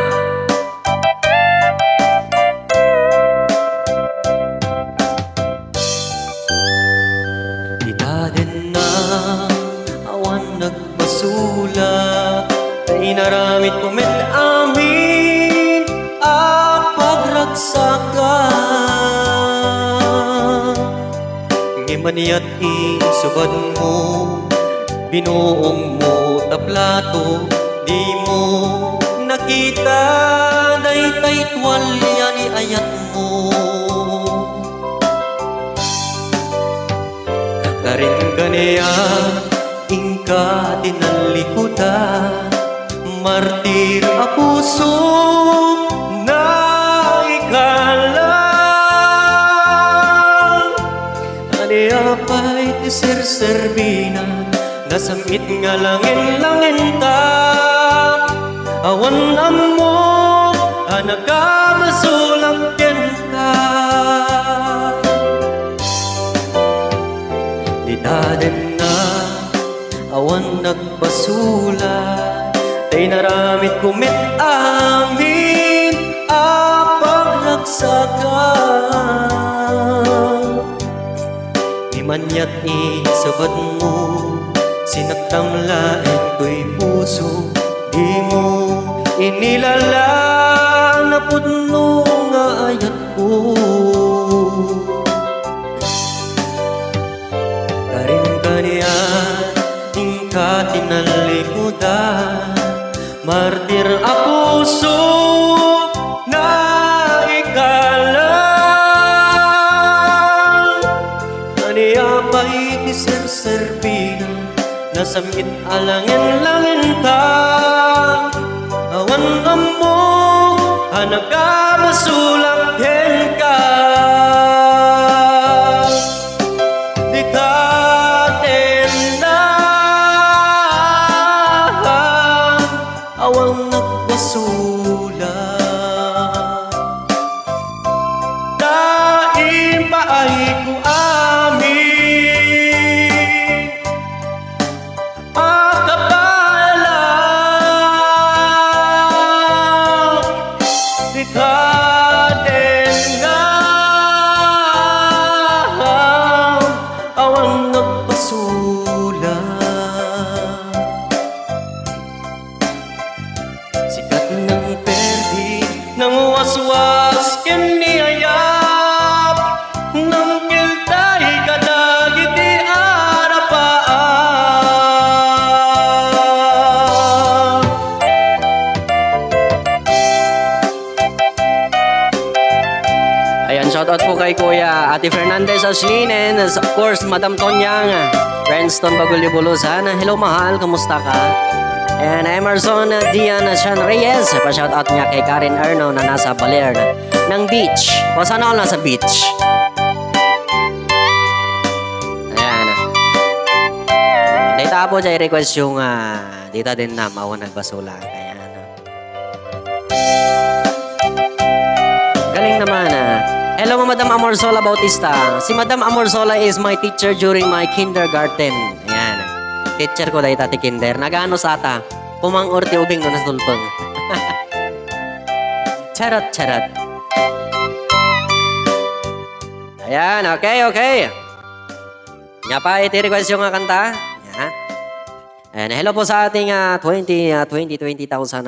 Dita din na awan nagpasulak. Kay naramit kumet amin ang pagragsakan. Ngimaniyat isubad mo, binuong mo taplato, di mo nakita daytay tuwalya ni ayat mo. Karin kaniya ingka tinalikuda, martir a puso na ikalang. Aniya pa'y tisir-serbina, nasamit nga langin-langin ta. Awan amo, anagkamasulang din ka. Di din na awan nagpasula, tay naramit kumit amin apang nagsakan. Imanyat isabad mo, sinagtamlain ko'y puso, di mo inilala na pudno nga ayat ko. Karin kaniya ingka tinalikudan, martir a puso na ikalang. Kaniya pa'y tisir-serbina, nasamit alangin-langin ta. Awan amo, anagkamasulang din ka. Di ka din na awang nagbasula. Daim pa ay ko amin at kapalang ikaden nga awang nagpasula. Sikat ng perdi ng waswas kiniyayap ng kiltay kadagit di arapaan. Ayan, shoutout po kay Kuya Ate Fernandez Ashlyn and of course, Madam Tonyang, Brenston Bagulyo Bulusan. Hello, mahal. Kamusta ka? And Emerson Dian Sean Reyes. Pa-shoutout niya kay Karen Arno na nasa Baler ng beach. O sana all nasa beach. Ayan. Dito po dyan request yung dito din na mawa nagbasula. Ayan. Galing naman Hello, Madam Amorsola Bautista. Si Madam Amorsola is my teacher during my kindergarten. Ayan. Teacher ko dahil tati kinder. Nagano sa ata. Pumang urti ubing no nasulpong. Charot, charot. Ayan, okay. Nga pa, iti-request yung kanta. Ayan. And hello po sa ating 20,000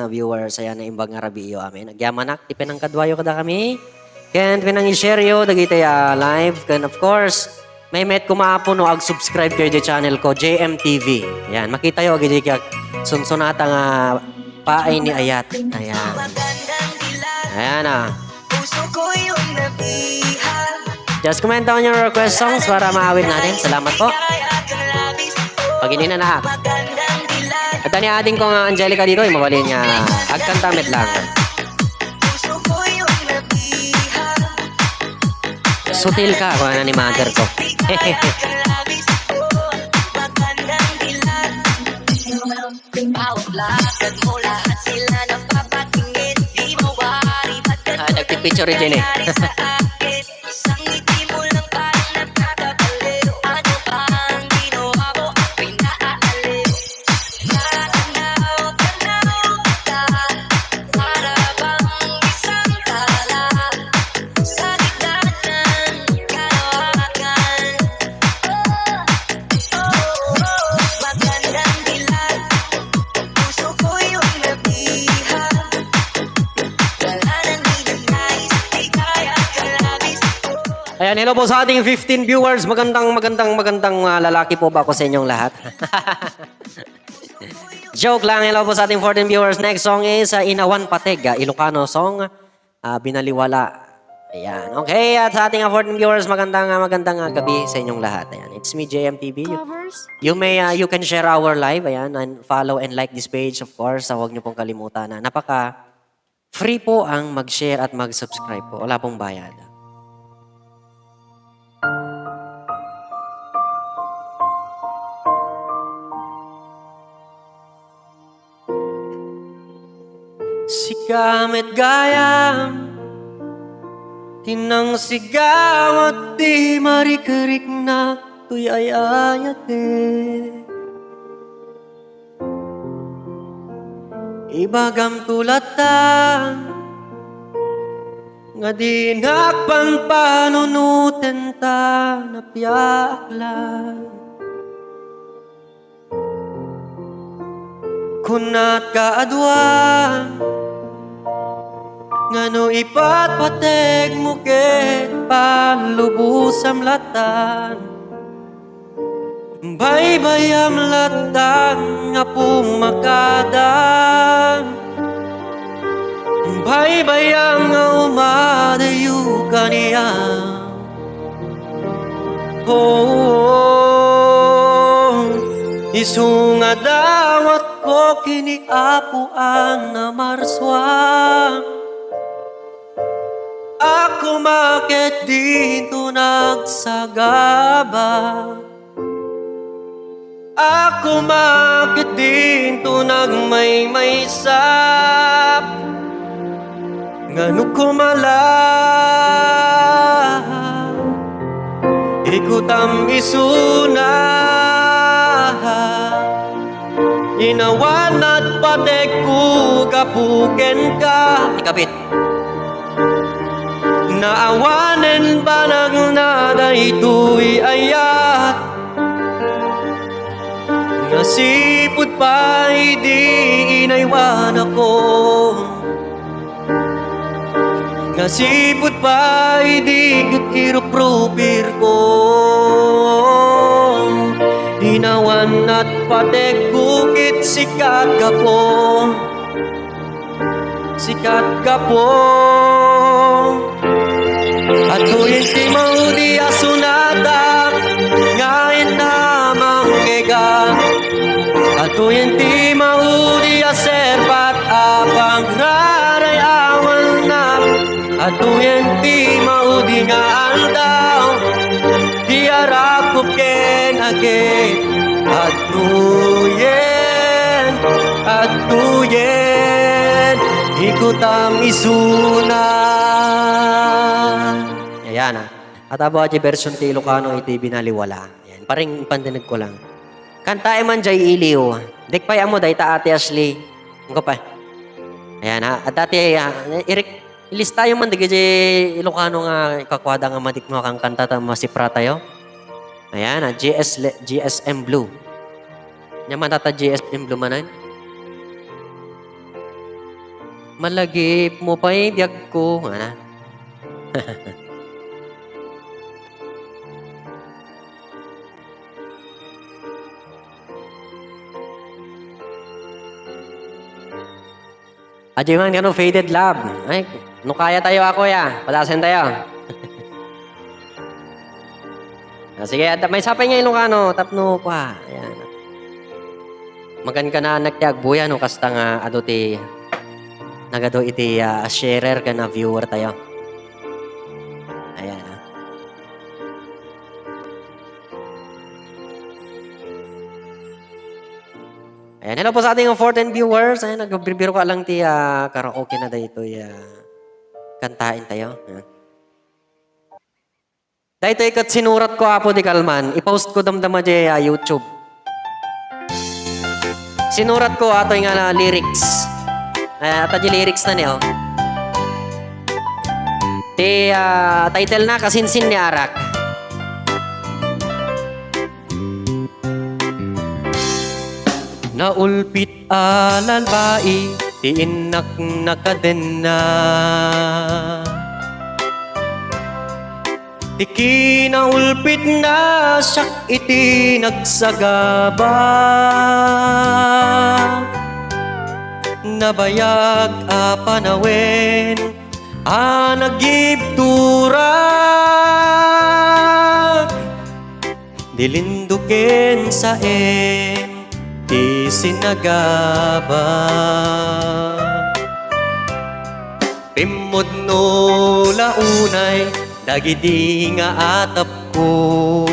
na viewers. Ayan, na imbang arabi iyo amin. Nagyamanak, tipin ang kadwayo kada kami. Kaya pinang-i-share yo, dagiti live. And of course, may met kumaapo no ag-subscribe kayo di channel ko, JMTV. Ayan, makita yo agad kaya sunsunata nga paay ni Ayat. Ayan. Ayan Just comment down your request songs para maawit natin. Salamat po. Paginin na. At ni ating kong Angelica dito, mabalin niya. Agkantamit lang. Sutil ka kung ano ni mother ko. Nagpipicture rin eh. Ayan, hello po sa ating 15 viewers. Magandang lalaki po ba ako sa inyong lahat? Joke lang. Hello po sa ating 14 viewers. Next song is Inawan Pateg, Ilocano song, Binaliwala. Ayan. Okay, at sa ating 14 viewers, magandang gabi sa inyong lahat. Ayan, it's me, JMTV. You can share our live, ayan, and follow and like this page, of course. Huwag niyo pong kalimutan na free po ang mag-share at mag-subscribe po. Wala pong bayad. Sigamit gayam, tinang sigaw at di marikerik na tuy ay ayate. Ibagam tulatan, nga di nakpan panunutin ta na piyaklan. Kunat kaadwan, ngano ipatpateg mo ket palubusam latan. Baybayam latan nga pumakadan. Baybayam nga umadayo kaniya. Isunga dawat ko kiniapuan na marswang. Ako makit dito nagsagaba. Ako makitin tunag may sap ngano ko ikutam isuna inawan at patek ko kapuken ka ikabit naawanen ba ng nada ito'y ayat nasipot pa hindi inaiwan ako nasipot pa hindi irupropir ko hinawan at patek kukit sikat ka po at hindi mo di asunata ngayon na manggega at hindi mo di aserpat apang raray awal na at hindi mo di nga aldaw di arakop ken again at tuyen ikutam isuna. Ayan At abo aja version ti Ilocano iti binaliwala. Ayan, paring pandinig ko lang. Kantae man jay iliw. Dikpay amo day ta Ate Ashley. Ang pa. Ayan ha. At dati ilista yung man digay Ilocano nga kakwada nga madik mo kang kanta ta masipra tayo. Ayan ha. GSM Blue. Nyaman tata GSM Blue manan. Malagip mo pa biyag ko. Ano? Ajiman ka no, faded love. Ay, no kaya tayo ako ya. Palasin tayo. Sige, may sapay nga Ilocano. Tapno pa. Ayan. Magan ka na nagtiag buya no. Kasta nga ado ti nagado iti sharer ka na viewer tayo. Ayan. Ayan, hello po sa ating 14 viewers. Ayan, nagbibiro ka lang ti karaoke na dito. Kantain tayo. Ayan. Dahito ikat sinurat ko apo di Kalman. I-post ko damdama di YouTube. Sinurat ko ato yung lyrics. At di lyrics na niyo. Ti title na Kasinsin ni Arak. Naulpit alalbai, ti inak nakaden na. Ti kinaulpit na siyak iti nagsagaba. Nabayag panawen, nagibturag. Dilinduken sa ti sinagaba. Pimod no launay dagiti nga atap ko.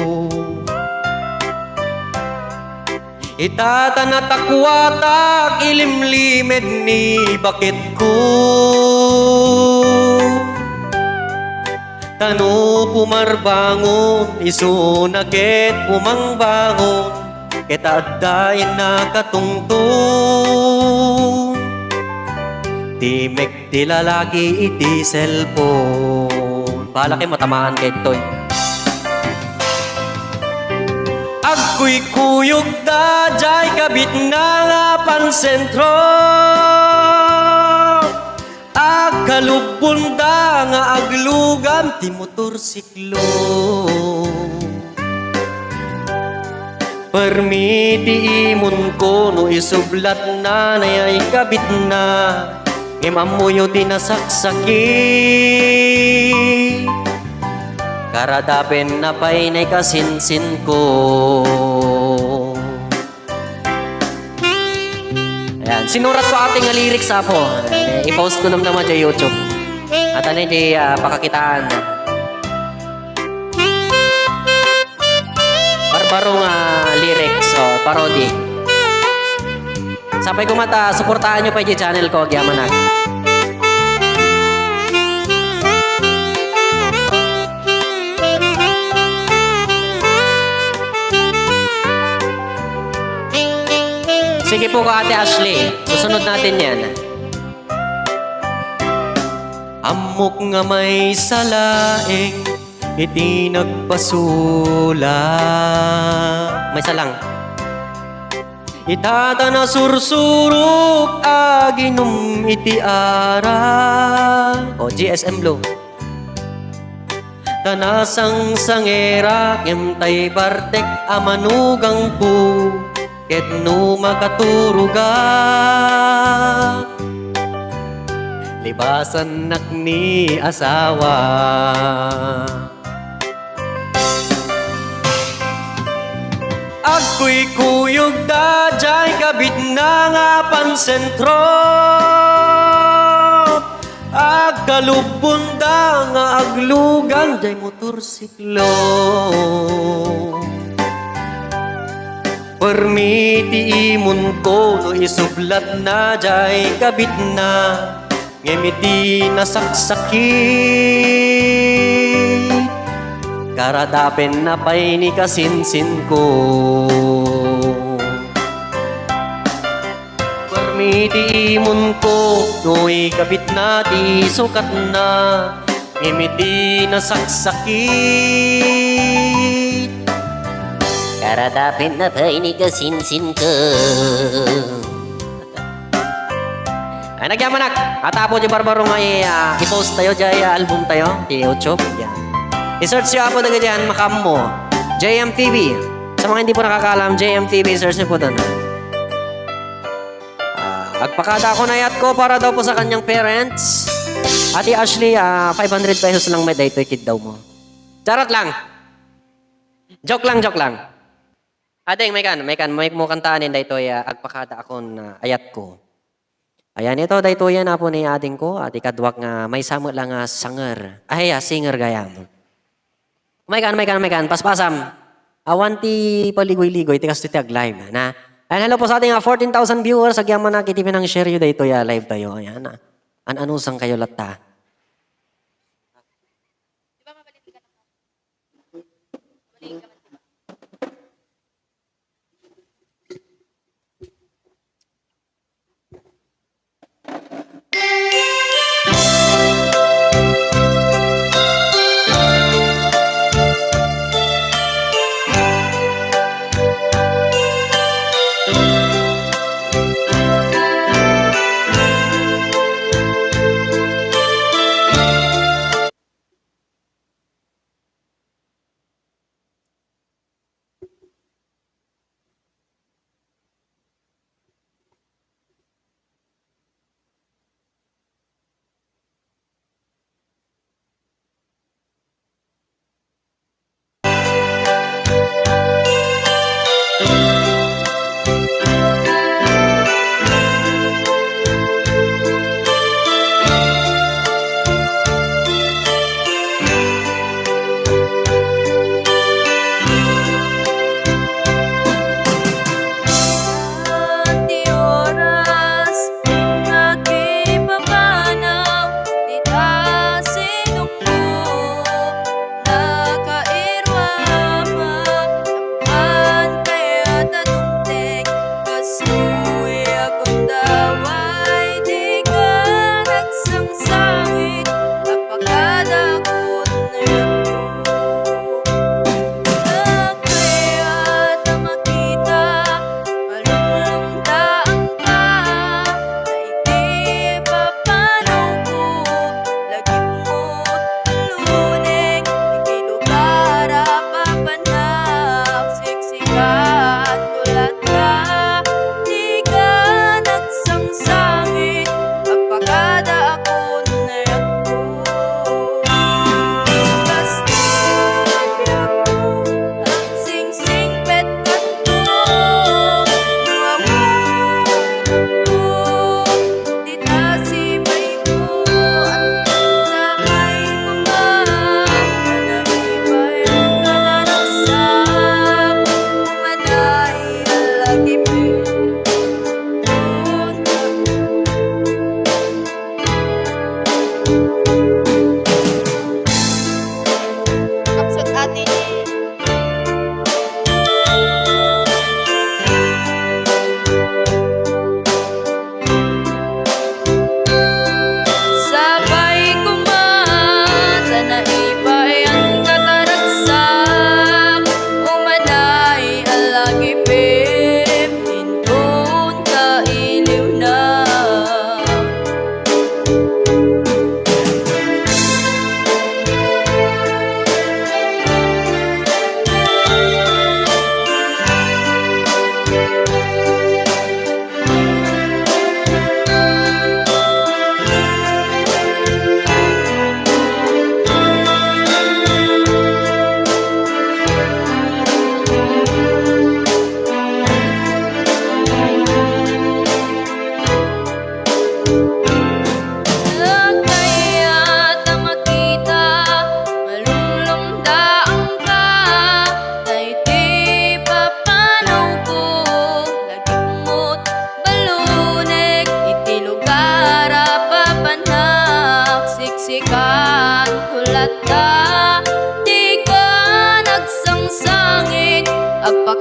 Itatanatakwatak ilimlimed ni bakit ko. Tano pumarbangon isunagit pumangbangon kita addayin na katungtong. Timek ti lalaki iti cellphone. Bahala kayo matamaan kay Toy. Agko'y kuyog da jay kabit na nga pansentro. Agkalubon da nga aglugan ti motorsiklo. Permiti imon ko no isublat na nayay kabit na imamuyo tinasaksaki. Karadapen na pa'y na'y kasinsin ko. Ayan, sinurat ko ating lyrics po. I-post ko naman sa YouTube. At ano di pakakitaan. Barbarong lyrics. parody. Sapay ko mata, suportahan nyo pa yung channel ko, Agyamanag. Sige po ka, Ate Ashley. Susunod natin yan. Amok nga may salaing, iti nagpasula. May salang. Itata na sursurok, aginum iti ara. O, GSM Blue. Tanasang sangera, kemtay bartek, amanugang po. Ket no makaturuga, libasan nak ni asawa. Agko'y kuyog da, jay kabit na nga pansentro. Agkalubon da nga aglugan, jay motorsiklo. Permiti imun ko no isublat na jay kabit na ngemiti nasaksakit karadapen na pay ni kasinsin ko. Permiti imun ko no ikabit na di sukat na ngemiti nasaksakit karadapin na pa'y ni kasinsin ko. Ay, nagyamanak. Atapo di barbaro nga i-post tayo dyan, album tayo, di YouTube. Yan. I-search nyo po na ganyan, makam mo. JMTV. Sa mga hindi po nakakalam, JMTV, search nyo po doon. Agpakada ko na yat ko para daw po sa kanyang parents. Ate Ashley, 500 pesos lang may dahito kid daw mo. Charot lang. Joke lang, joke lang. Adeng, may mo kantaan din dahito agpakada akong ayat ko. Ayan, ito dahito yan na po ni ading ko. Ati kadwak nga may samot lang sanger. Singer gaya mo. May kan, paspasam. Awanti paligoy-ligoy, tikas titiag live na. Ayan, hello po sa ating 14,000 viewers. Agyaman na kitipin ang share yun dahito live tayo. Ayan na. An-anusang kayo lata.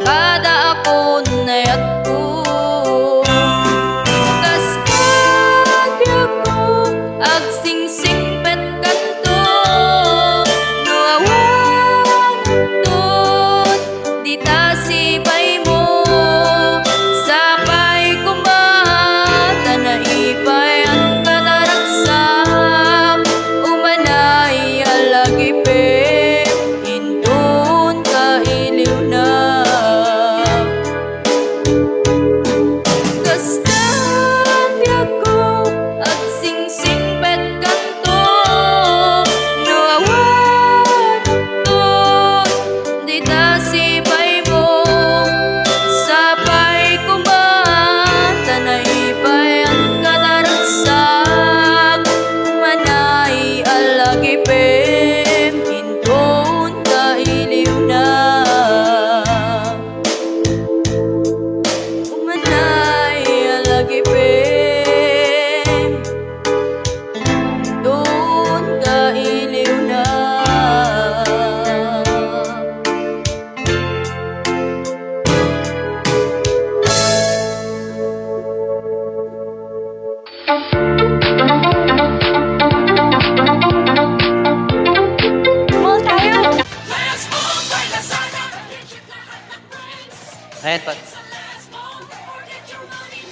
kada ako nayat ko. Kaskadya ko ag sing-singpet kanto, nuawan tut dita sibay mo. Sapay kumbata na ipay ang kataragsak, umanay alagipin indun kailiw na. Kastadya ko at sing-singpet kanto, nuawan tut dita sibay mo. Sapay kumata na ipay ang kataragsak, manay alagipin indon kailiw na. Manay alagipin indon kailiw na. Ayan po.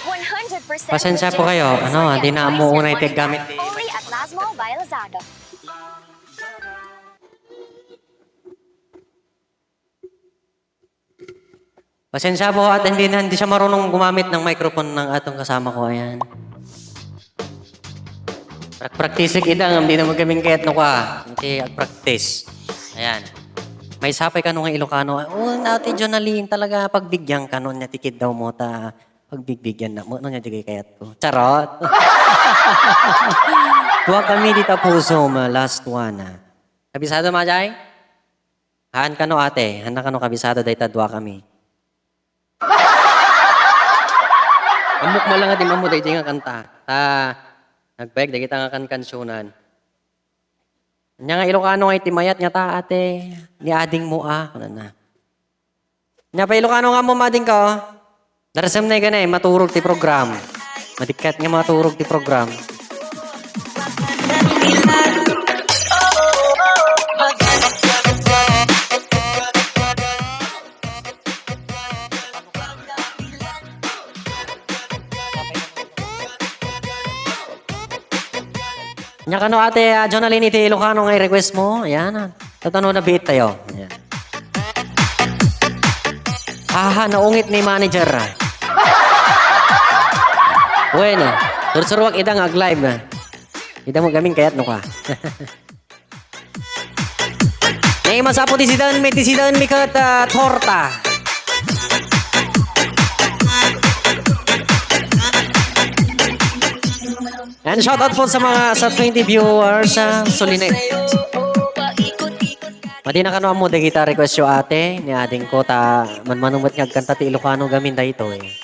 100% Pasensya po kayo. Ano, hindi na mo unay gamit. Only at Lasmo by Lazada. Pasensya po at hindi siya marunong gumamit ng microphone ng atong kasama ko. Ayan. Practice idang, hindi naman kaming kahit no ka. Hindi practice. Ayan. May sapay ka nung Ilocano. Oh, natin Jonaline talaga pagbigyan ka nun niya tikid daw mo ta. Pagbibigyan na mo. Ano niya digay kayat ko? Charot. Tuwa kami dito puso last one. Kabisado Majay? Haan ka no ate. Handa ka no kabisado dahil tadwa kami. Amok mo lang nga di mo dahil nga kanta. Nagbeg, dahil kita nga kansyunan. Nya nga Ilocano nga itimayat nga ta ate. Ni ading mo Ano na. Nya pa Ilocano nga mo mading ka Darasam na ganay, maturog ti program. Madikat nga maturog ti program. Nya kano ate, Jonaline iti Ilocano nga i-request mo. Ayan. Tatano na beat tayo. Ayan. Naungit ni manager. Bueno, sursurwak idang ag-live. Idang mo gaming kayat no ka. Nay masapo ti sidan mi kat torta. And shout out po sa mga 20 viewers sa Solinet. Madi na kano mo de kita request yo ate ni ading ko ta manumot nga kanta ti Ilocano gamin dayto eh.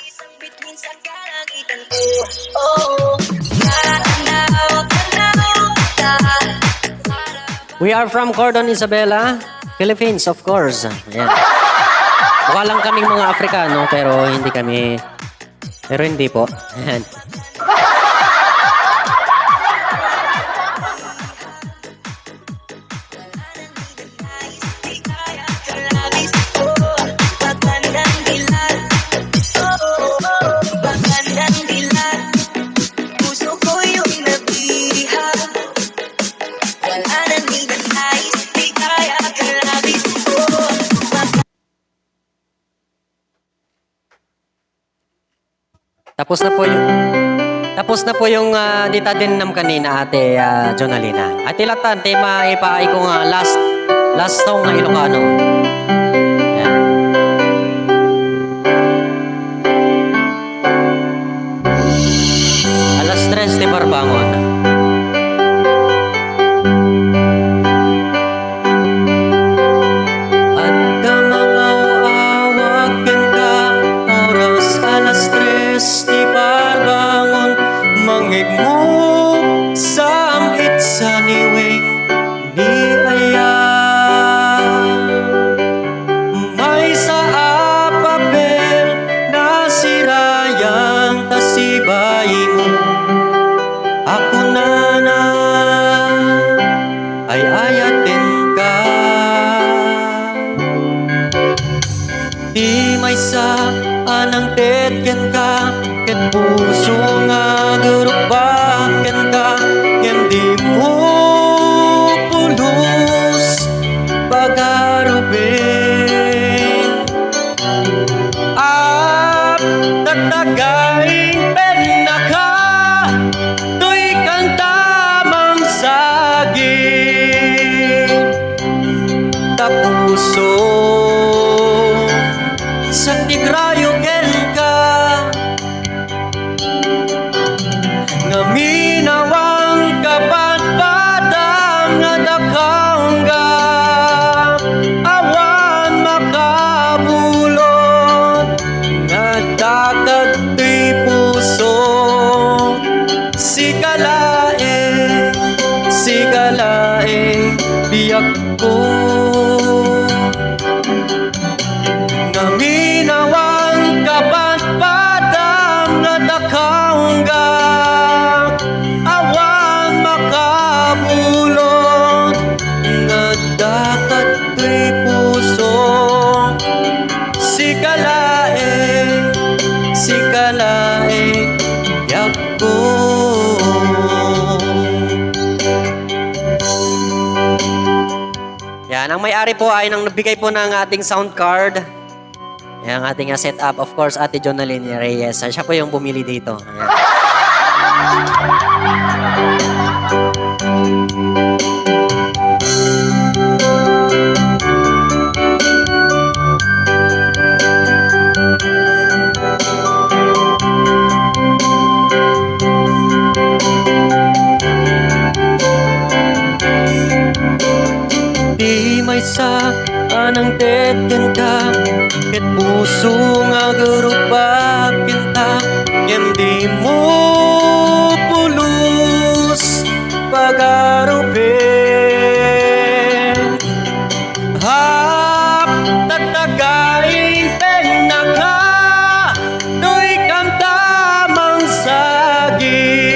We are from Cordon Isabela, Philippines of course. Ayan. Mukha lang kaming mga Afrikano pero hindi po. Ayan. Tapos na po yung dita din nam kanina ate Jonalina. At ilatan tema ipaay ko nga last song nga Ilocano. Yan. Alas 3 di Barbangon. At kamang-awag ka oras alas 3 di Barbangon. Mangigmok sa amit sa niwing ni Aya. May sa ako na ay ayatin ka. Di may sa anang tetken ka, ket puso nga gerubaken ka, ken di mo pulos pagarubin. At tatagain penaka, tuy kang tamang saging. Tapuso sa tigrayogen ka, nga minawang kapadpadang nga dakangga, awan makabulot nga dagat ti puso. Sigalae biyak ko, nga minawang kapadpadang nga dakangga, awan makabulot nga dagat ti puso. Sigalae biyak ko. Yan, ang may-ari po ay nang nagbigay po ng ating sound card. Yan, ang ating setup, of course, Ate Jonaline Reyes. Siya po yung bumili dito. Ayan. Di may sa anang tetken ka, ket puso nga gerubaken ta, ken di mo pulos pagarubin. Hap tatagain penaka, tuy kang tamang saging.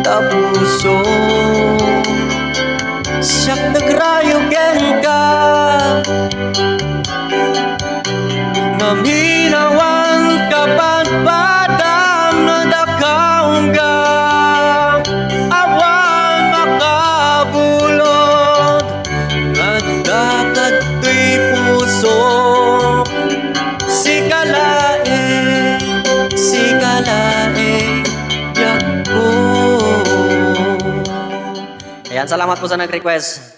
Tapuso siyak nagrayogen ka, nga minawang kapadpadang nga dakangga, awan makabulot nga dagat ti puso. Sigalae biyak ko. Ayan, salamat po sa nag-request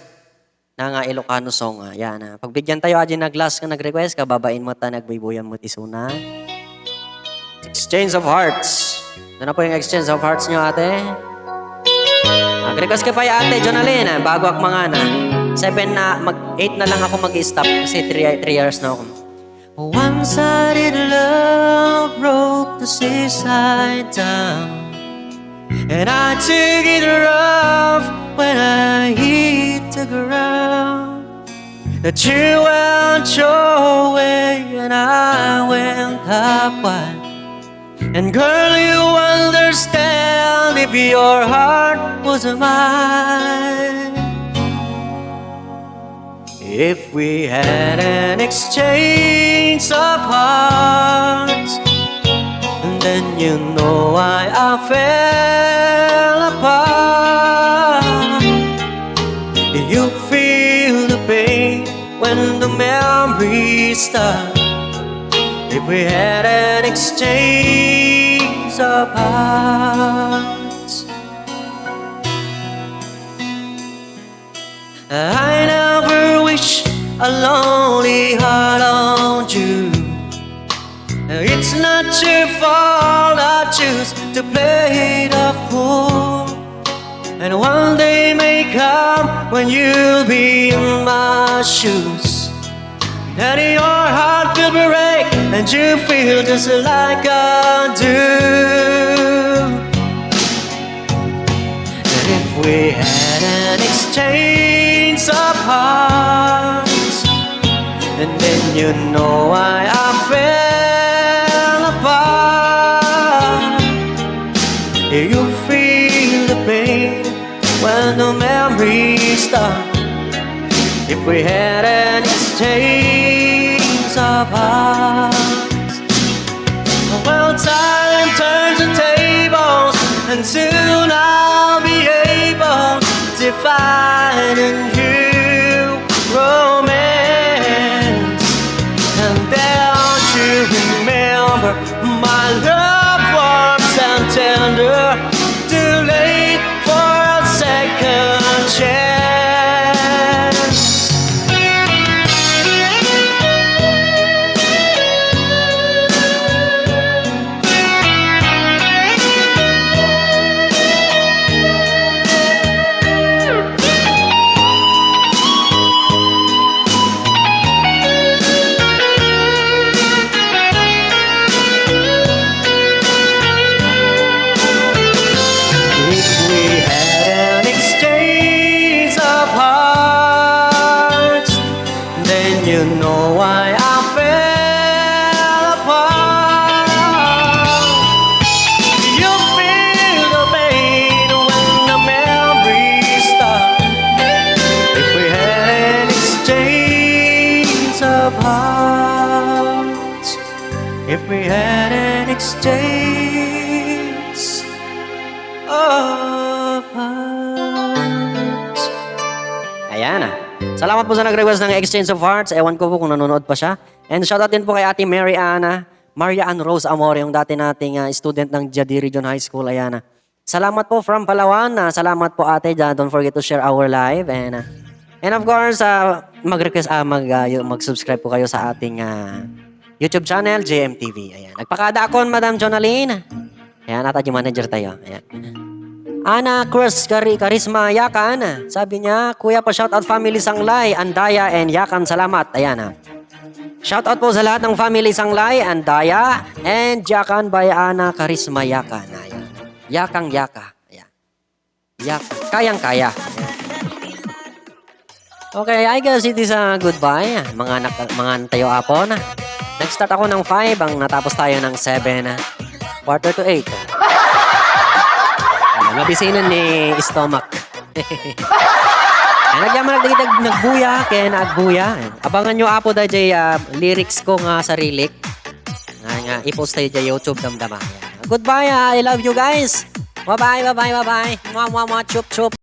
ng Ilocano song. Ayan, pagbigyan tayo aji na glass ka nag-request, kababain mo ta, nagbubuyan mo tisuna. Exchange of hearts. Ito na po yung exchange of hearts nyo, ate. Nag-request ka pa yung ate, Jonaline, bago ak mga na. 8 na lang ako mag-stop kasi 3 years na ako. One-sided love broke the seaside down, and I took it rough when I hit the ground. That you went your way and I went up one. And girl, you understand if your heart was mine. If we had an exchange of hearts, and then you know why I fell apart. You feel the pain when the memories start. If we had an exchange of hearts, I never wish a lonely heart on you. It's not your fault I choose to play the fool. And one day may come when you'll be in my shoes, and your heart will break and you feel just like I do. And if we had an exchange of hearts, and then you know why I fell apart. You feel the pain when the memories stop. If we had an exchange of hearts, well, time turns the tables, and soon I'll be able to find a new romance. And don't you remember my love warm and tender? Too late for a second chance. If we had an exchange of hearts, then you know why I fell apart. You feel the pain when the memories stop. If we had an exchange of hearts, if we had an exchange of hearts. Ayan ah. Salamat po sa nag-request ng Exchange of Hearts. Ewan ko po kung nanonood pa siya. And shoutout din po kay Ate Mary Ana, Maria Ann Rose Amore, yung dati nating student ng Jadi Region High School. Ayan ah. Salamat po from Palawan. Salamat po ate. Don't forget to share our live. And of course, mag-request, mag-subscribe po kayo sa ating YouTube channel, JMTV. Ayan. Nagpakada akon, Madam Jonaline. Ayan, ata yung manager tayo. Ayan. Ana Cruz Karisma Yakan. Sabi niya, Kuya pa shoutout family Sanglay, Andaya and Yakan, salamat. Ayan ha. Shoutout po sa lahat ng family Sanglay, Andaya and Yakan by Ana Karisma Yakan. Ayan. Yakang Yaka. Ayan. Kayang kaya. Okay, I guess it is a goodbye. Mga tayo apon. Nag-start ako ng 5, ang natapos tayo ng 7. Quarter to 8. Mabisinan ni stomach. Nagyaman nagbuya, kaya nagbuya. Abangan nyo apo dahil lyrics ko nga sa relic. Nga, i-post tayo dyan YouTube damdama. Goodbye, I love you guys. Bye-bye, bye-bye, bye-bye. Mwah, mwah, mwah, chup, chup.